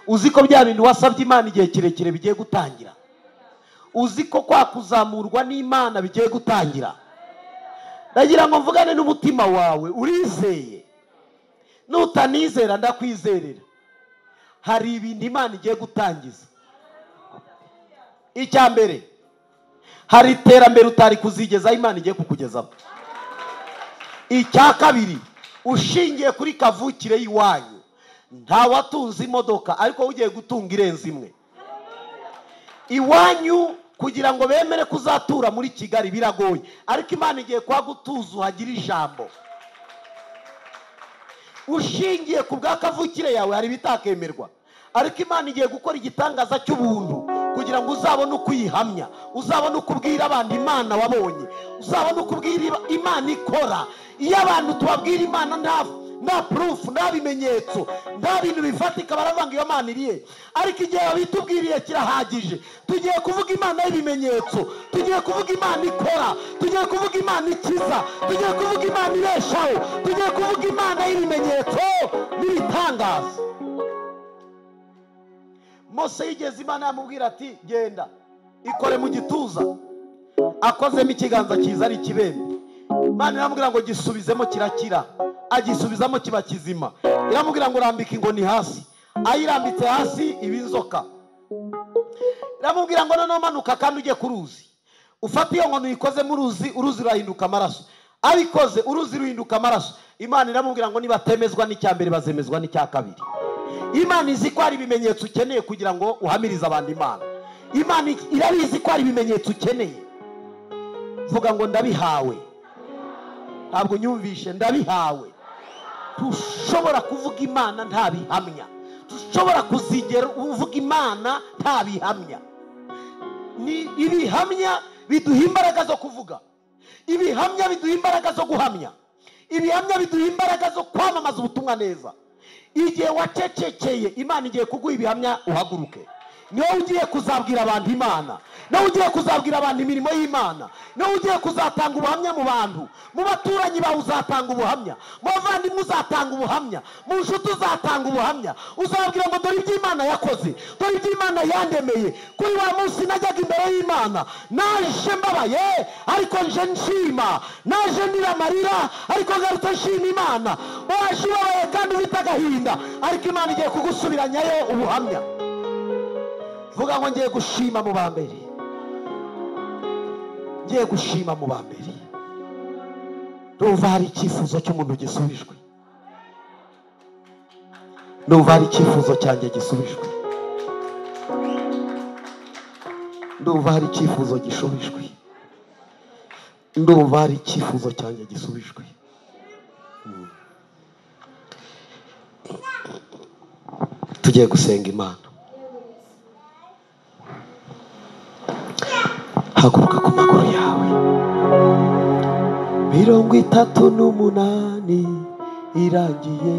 Uzi ko bya bintu wasabye Imana igihe kirekire bigiye gutangira? Uzi ko kwa kuzamurwa n'Imana bigiye gutangira? Ndagira ngo mvugane n'umutima wawe, urizeye? Nutanizera ndakwizerera. Hari ibintu Imana igiye gutangiza. Icya mbere, hari iterambere utari kuzigezaho Imana igiye kukugezaho. Icya kabiri, ushingiye kuri kavukire y'iwanyu, ntawatunze imodoka ariko ugiye gutunga irenze imwe. Iwanyu kugira ngo bemere kuzatura muri Kigali biragoye, ariko Imana igiye kuhagutuza uhagira ijambo. Ushingiye ku bwa kavukire yawe hari ibitakemerwa, ariko Imana igiye gukora igitangaza cy'ubuntu kugira ngo uzabone uko uyihamya, uzabone uko ubwira abantu Imana wabonye, uzabone uko ubwira Imana ikora. Iyo abantu tubabwira Imana nta proof, nta bimenyetso, nta bintu bifatika, baravanga iyo Mana iriye. Ariko igihe babitubwiriye kirahagije. Tugiye kuvuga Imana y'ibimenyetso, tugiye kuvuga Imana ikora, tugiye kuvuga Imana ikiza, tugiye kuvuga Imana ibeshaho, tugiye kuvuga Imana y'ibimenyetso n'ibitangaza. Mose yigeze Imana yamubwira ati genda ikore mu gituza, akozemo ikiganza cyiza ari ikibembe. Imana iramubwira ngo gisubizemo kirakira, agisubizamo kiba kizima. Iramubwira ngo rambika ingoni hasi, ayirambitse hasi iba inzoka. Iramubwira ngo noneho manuka kandi ujye ku ruzi, ufate iyo nkoni uyikoze mu ruzi, uruzi rurahinduka amaraso. Abikoze uruzi ruhinduka amaraso. Imana iramubwira ngo nibatemezwa n'icya mbere bazemezwa n'icya kabiri. Imana izi ko hari ibimenyetso ukeneye kugira ngo uhamirize abantu Imana. Imana irabizi ko hari ibimenyetso ukeneye. Vuga ngo ndabihawe. Ntabwo nyumvishe, ndabihawe. Tushobora kuvuga Imana nta bihamya. Tushobora kuzigera uvuga Imana nta bihamya. Ni ibihamya biduha imbaraga zo kuvuga. Ibihamya biduha imbaraga zo guhamya. Ibihamya biduha imbaraga zo kwamamaza ubutumwa neza. Igihe wacecekeye, Imana igiye kuguha ibihamya uhaguruke. Niwe ugiye kuzabwira abantu Imana, niwe ugiye kuzabwira abantu imirimo y'Imana, niwe ugiye kuzatanga ubuhamya mu bantu, mu baturanyi bawe uzatanga ubuhamya, mu bavandimwe uzatanga ubuhamya, mu nshuti uzatanga ubuhamya. Uzabwira ngo dore ibyo Imana yakoze, dore ibyo Imana yandemeye. Kuri wa munsi najyaga imbere y'Imana, naje mbabaye ariko nje nshima, naje nira amarira ariko ngarutse nshima Imana. Waje ubabaye kandi ufite agahinda, ariko Imana igiye kugusubiranyayo ubuhamya. Vuga ngo ngiye gushima mu bambere, ngiye gushima mu bambere. Ndumva hari icyifuzo cy'umuntu gisubijwe, ndumva hari icyifuzo cyanjye gisubijwe, ndumva hari icyifuzo gishubijwe, ndumva hari icyifuzo cyanjye gisubijwe. Tugiye gusenga Imana. Haguruka ku maguru yawe. 38 irangiye,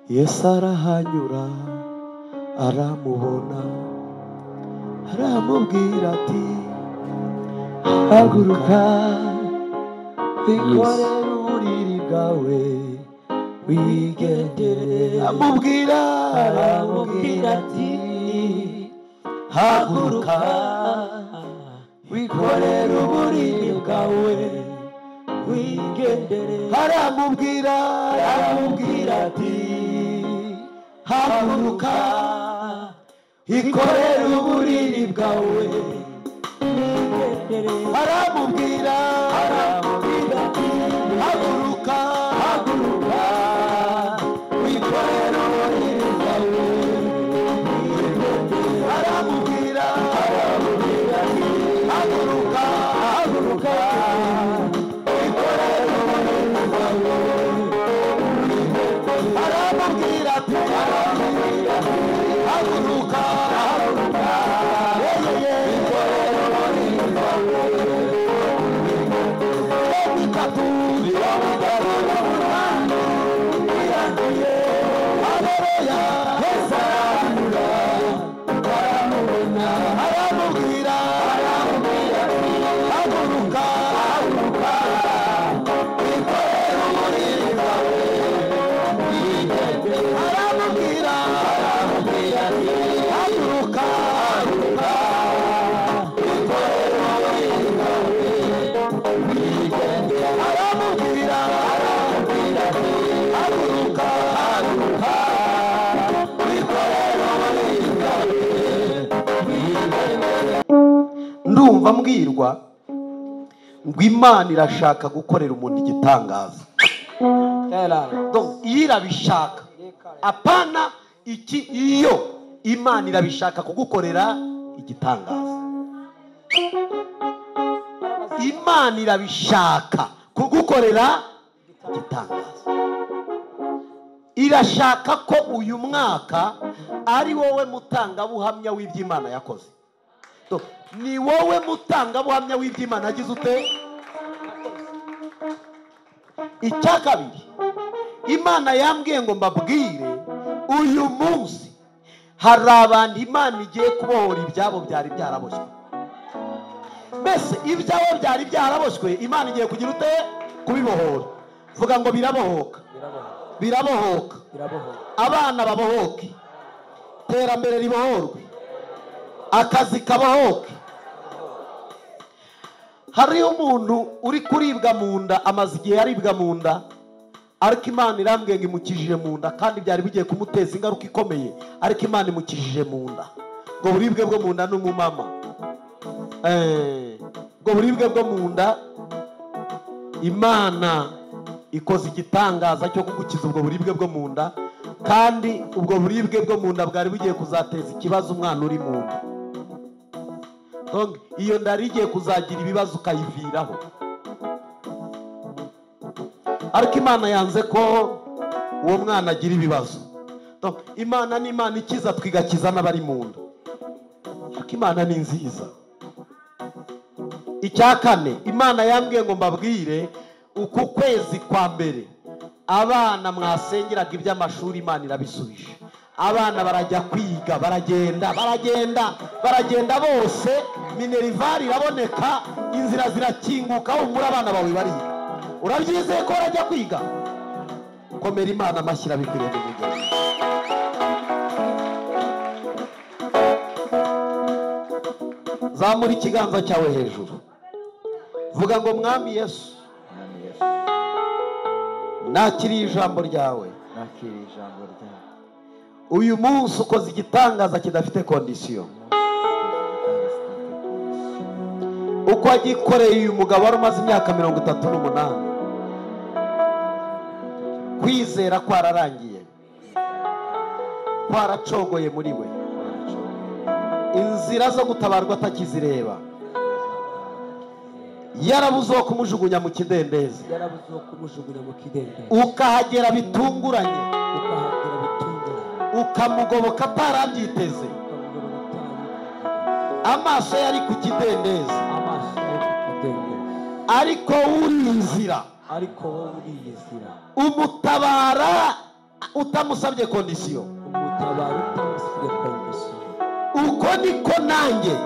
Yesu arahanyura aramubona, aramubwira ati haguruka wikorere uburiri bwawe wigendere. Amubwira, aramubwira ati haguruka wikorere uburiri bwawe wigendere. Aramubwira, aramubwira ati haguruka ikorere uburiri bwawe wigendere. Aramubwira, aramubwira ati haguruka, haguruka wikorere uburiri bwawe wigendere. Aramubwira, aramubwira ati haguruka, haguruka wikorere uburiri bwawe wigendere. Aramubwira ati Ndabwirwa ngo Imana irashaka gukorera umuntu igitangaza. Donc iyo irabishaka, apana iki, iyo Imana irabishaka kugukorera igitangaza. Imana irabishaka kugukorera igitangaza. Irashaka ko uyu mwaka ari wowe mutangabuhamya w'iby'Imana yakoze. Ni wowe mutangabuhamya w'iby'Imana yagize ute? Icya kabiri, Imana yambwiye ngo mbabwire uyu munsi hari abantu Imana igiye kubohora ibyabo byari byaraboshywe. Mbese ibyabo byari byaraboshywe, Imana igiye kugira ute? Kubibohora. Vuga ngo birabohoka. Birabohoka. Abana babohoke, iterambere ribohorwe, akazi kabohoke. Hariho umuntu uri kuribwa mu nda, amaze igihe aribwa mu nda, ariko Imana irambwiye ngo imukijije mu nda, kandi byari bigiye kumuteza ingaruka ikomeye, ariko Imana imukijije mu nda. Ngo buribwe bwo mu nda n'umumama, ngo buribwe bwo mu nda, Imana ikoze igitangaza cyo kugukiza ubwo buribwe bwo mu nda, kandi ubwo buribwe bwo mu nda bwari bugiye kuzateza ikibazo umwana uri mu nda. Donc iyo nda igiye kuzagira ibibazo ukayiviraho. Ariko Imana yanze ko uwo mwana agira ibibazo. Donc Imana ni Imana ikiza, twigakiza n'abari mu nda. Ariko Imana ni nziza. Icya kane, Imana yambwiye ngo mbabwire uku kwezi kwa mbere abana mwasengeraga iby'amashuri Imana irabisubije. Abana barajya kwiga, baragenda baragenda baragenda bose, minerivare iraboneka, inzira zirakinguka, humura abana bawe bariga. Urabyizeye ko barajya kwiga? Komera Imana amashyi bikwiriye n'umugeni. Zamura ikiganza cyawe hejuru, vuga ngo Mwami Yesu, nakiriye ijambo ryawe. Uyu munsi ukoze igitangaza kidafite kondisiyo. Uko wagikoreye uyu mugabo wari umaze imyaka 38, kwizera kwararangiye, kwaracogoye muri we, inzira zo gutabarwa atakizireba, yarabuze uwo kumujugunya mu kidendezi, ukahagera bitunguranye, ukamugoboka atarabyiteze, amaso yari ku kidendezi, ariko uri inzira, umutabara utamusabye kondisiyo. Uko niko nanjye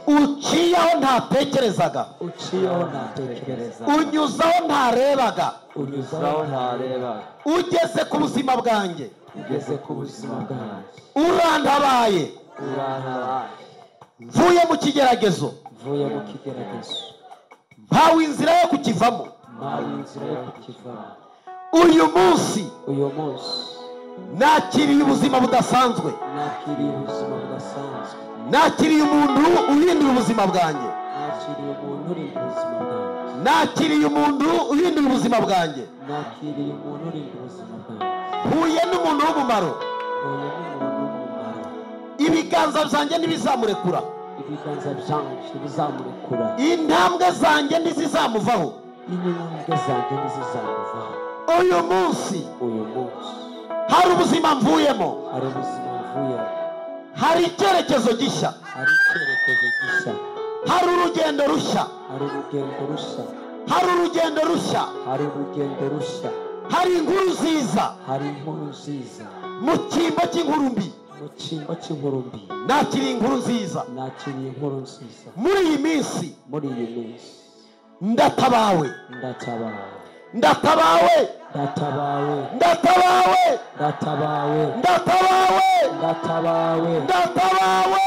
uciye aho ntatekerezaga, unyuzaho ntarebaga, ugeze ku buzima bwanjye, urantabaye, mvuye mu kigeragezo, mpawe inzira yo kukivamo. Uyu munsi nakiriye ubuzima budasanzwe, nakiriye umuntu uhindura ubuzima bwanjye, nakiriye umuntu uhindura ubuzima bwanjye, huye n'umuntu w'umumaro, ibiganza byanjye ntibizamurekura, intambwe zanjye ntizizamuvaho. Uyu munsi hari ubuzima mvuyemo, hari icyerekezo gishya, hari urugendo rushya, hari urugendo rushya, hari inkuru nziza mu cyimbo cy'inkuru mbi. Nakiriye inkuru nziza muri iyi minsi. Ndatabawe, ndatabawe, ndatabawe, ndatabawe, ndatabawe, ndatabawe, ndatabawe,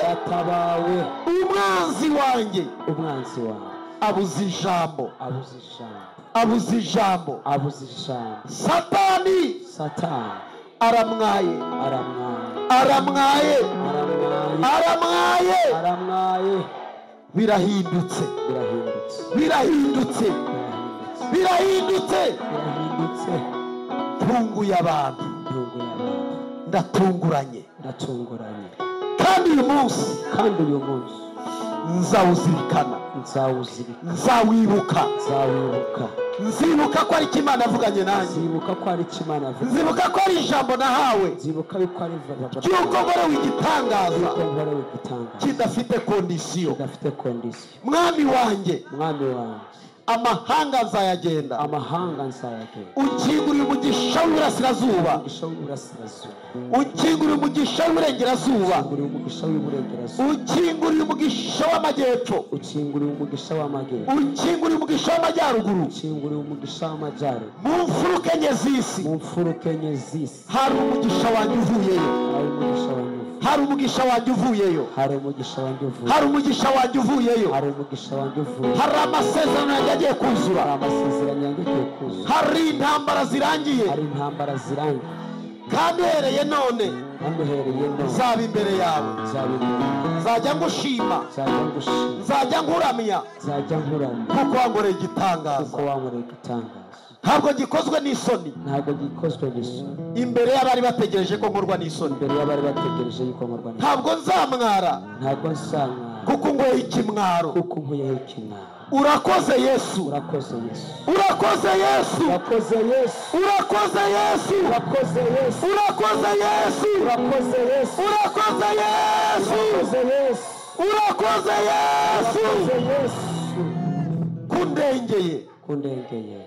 ndatabawe. Umwanzi wanjye abuze ijambo, abuze ijambo, abuze ijambo. Satani aramwaye, Aramwaye, aramwaye, aramwaye. Birahindutse, birahindutse, birahindutse, birahindutse, birahindutse. Ntunguye abantu, Ntunguye abantu, ndatunguranye, ndatunguranye. Kandi uyu munsi, kandi uyu munsi nzawuzirikana, nzawuzirikana, nzawibuka, nzawibuka. Nzibuka ko ari Imana avuganye nanjye, nzibuka ko ari Imana avuganye, nzibuka ko ari ijambo nahawe, nzibuka yuko ari ijambo ry'uko nkorewe igitangaza yuko nkorewe igitangaza kidafite kondisiyo. Kidafite kondisiyo. Mwami wanjye, Mwami wanjye, amahanga nzayagenda, amahanga nzayagenda. Ukinguriye umugisha w'iburasirazuba, umugisha w'iburasirazuba, ukinguriye umugisha w'iburengerazuba, ukinguriye umugisha w'iburengerazuba, ukinguriye umugisha w'amajyepfo, ukinguriye umugisha w'amajyepfo, ukinguriye umugisha w'amajyaruguru, ukinguriye umugisha w'amajyaruguru. Mu mfuruka enye z'isi, mu mfuruka enye z'isi, hari umugisha wanjye uvuyeyo, hari umugisha wanjye uvuyeyo, hari umugisha wanjye uvuyeyo, hari umugisha wanjye uvuyeyo, hari umugisha wanjye uvuyeyo, hari umugisha wanjye uvuyeyo, hari amasezerano yanjye agiye kuzura, hari amasezerano yanjye agiye kuzura, hari intambara zirangiye, hari intambara zirangiye. Kandi uhereye none, kandi uhereye none, nzaba imbere yawe, nzaba imbere yawe, nzajya ngushima, nzajya ngushima, nzajya nkuramya, nzajya nkuramya, kuko wankoreye igitangaza, kuko wankoreye igitangaza. Ntabwo gikozwe n'isoni, ntabwo gikozwe n'isoni, imbere y'abari bategereje ko nkorwa n'isoni, imbere y'abari bategereje yuko nkorwa n'isoni. Ntabwo nzamwara, ntabwo nzamwara, kuko ngoye ikimwaro, kuko nkuyeho ikimwaro. Urakoze Yesu, urakoze Yesu, urakoze Yesu, urakoze Yesu, urakoze Yesu, urakoze Yesu, urakoze Yesu, urakoze Yesu, urakoze Yesu, urakoze Yesu, urakoze Yesu, urakoze Yesu. Kundengeye, kundengeye,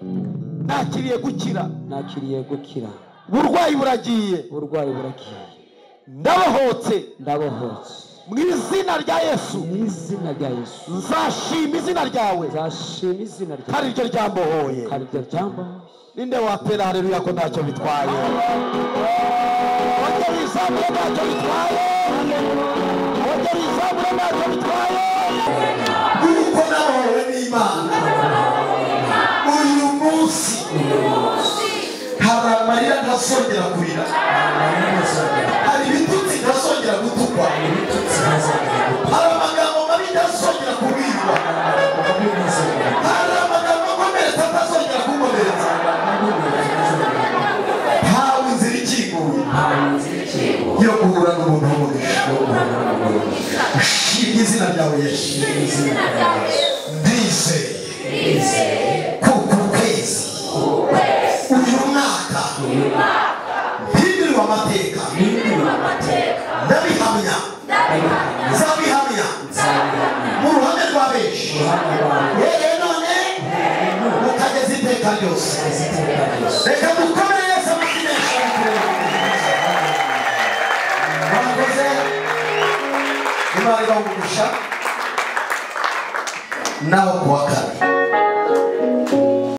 nakiriye gukira, nakiriye gukira. Uburwayi buragiye, uburwayi buragiye. Ndabohotse, ndabohotse. Mu izina rya Yesu, mu izina rya Yesu, nzashima izina ryawe, nzashima izina ryawe, kandi iryo ryambohoye, kandi iryo ryambohoye. Ninde watera haleluya ko ntacyo bitwaye? Ongera izamure ntacyo bitwaye, ongera izamure ntacyo bitwaye. Kuko nabohowe n'Imana uyu munsi, hari amarira ntazongera kurira, hari ibitutsi ntazongera gutukwa, hari amagambo mabi ntazongera kubwirwa, hari amagambo akomeretsa ntazongera kukomeretsa. Ntawe inzira ikinguye yo guhura n'umuntu w'umugisha. Shimye izina ryawe Yesu, ndizeye kuko ukwezi uyu mwaka mpinduriwe amateka, ndabihamya, nzabihamya mu ruhame rwa benshi, uhereye none ukageza iteka ryose. Reka dukomere Yesu amashyi menshi. Murakoze, Imana ibahe umugisha. Naho kuwa kane.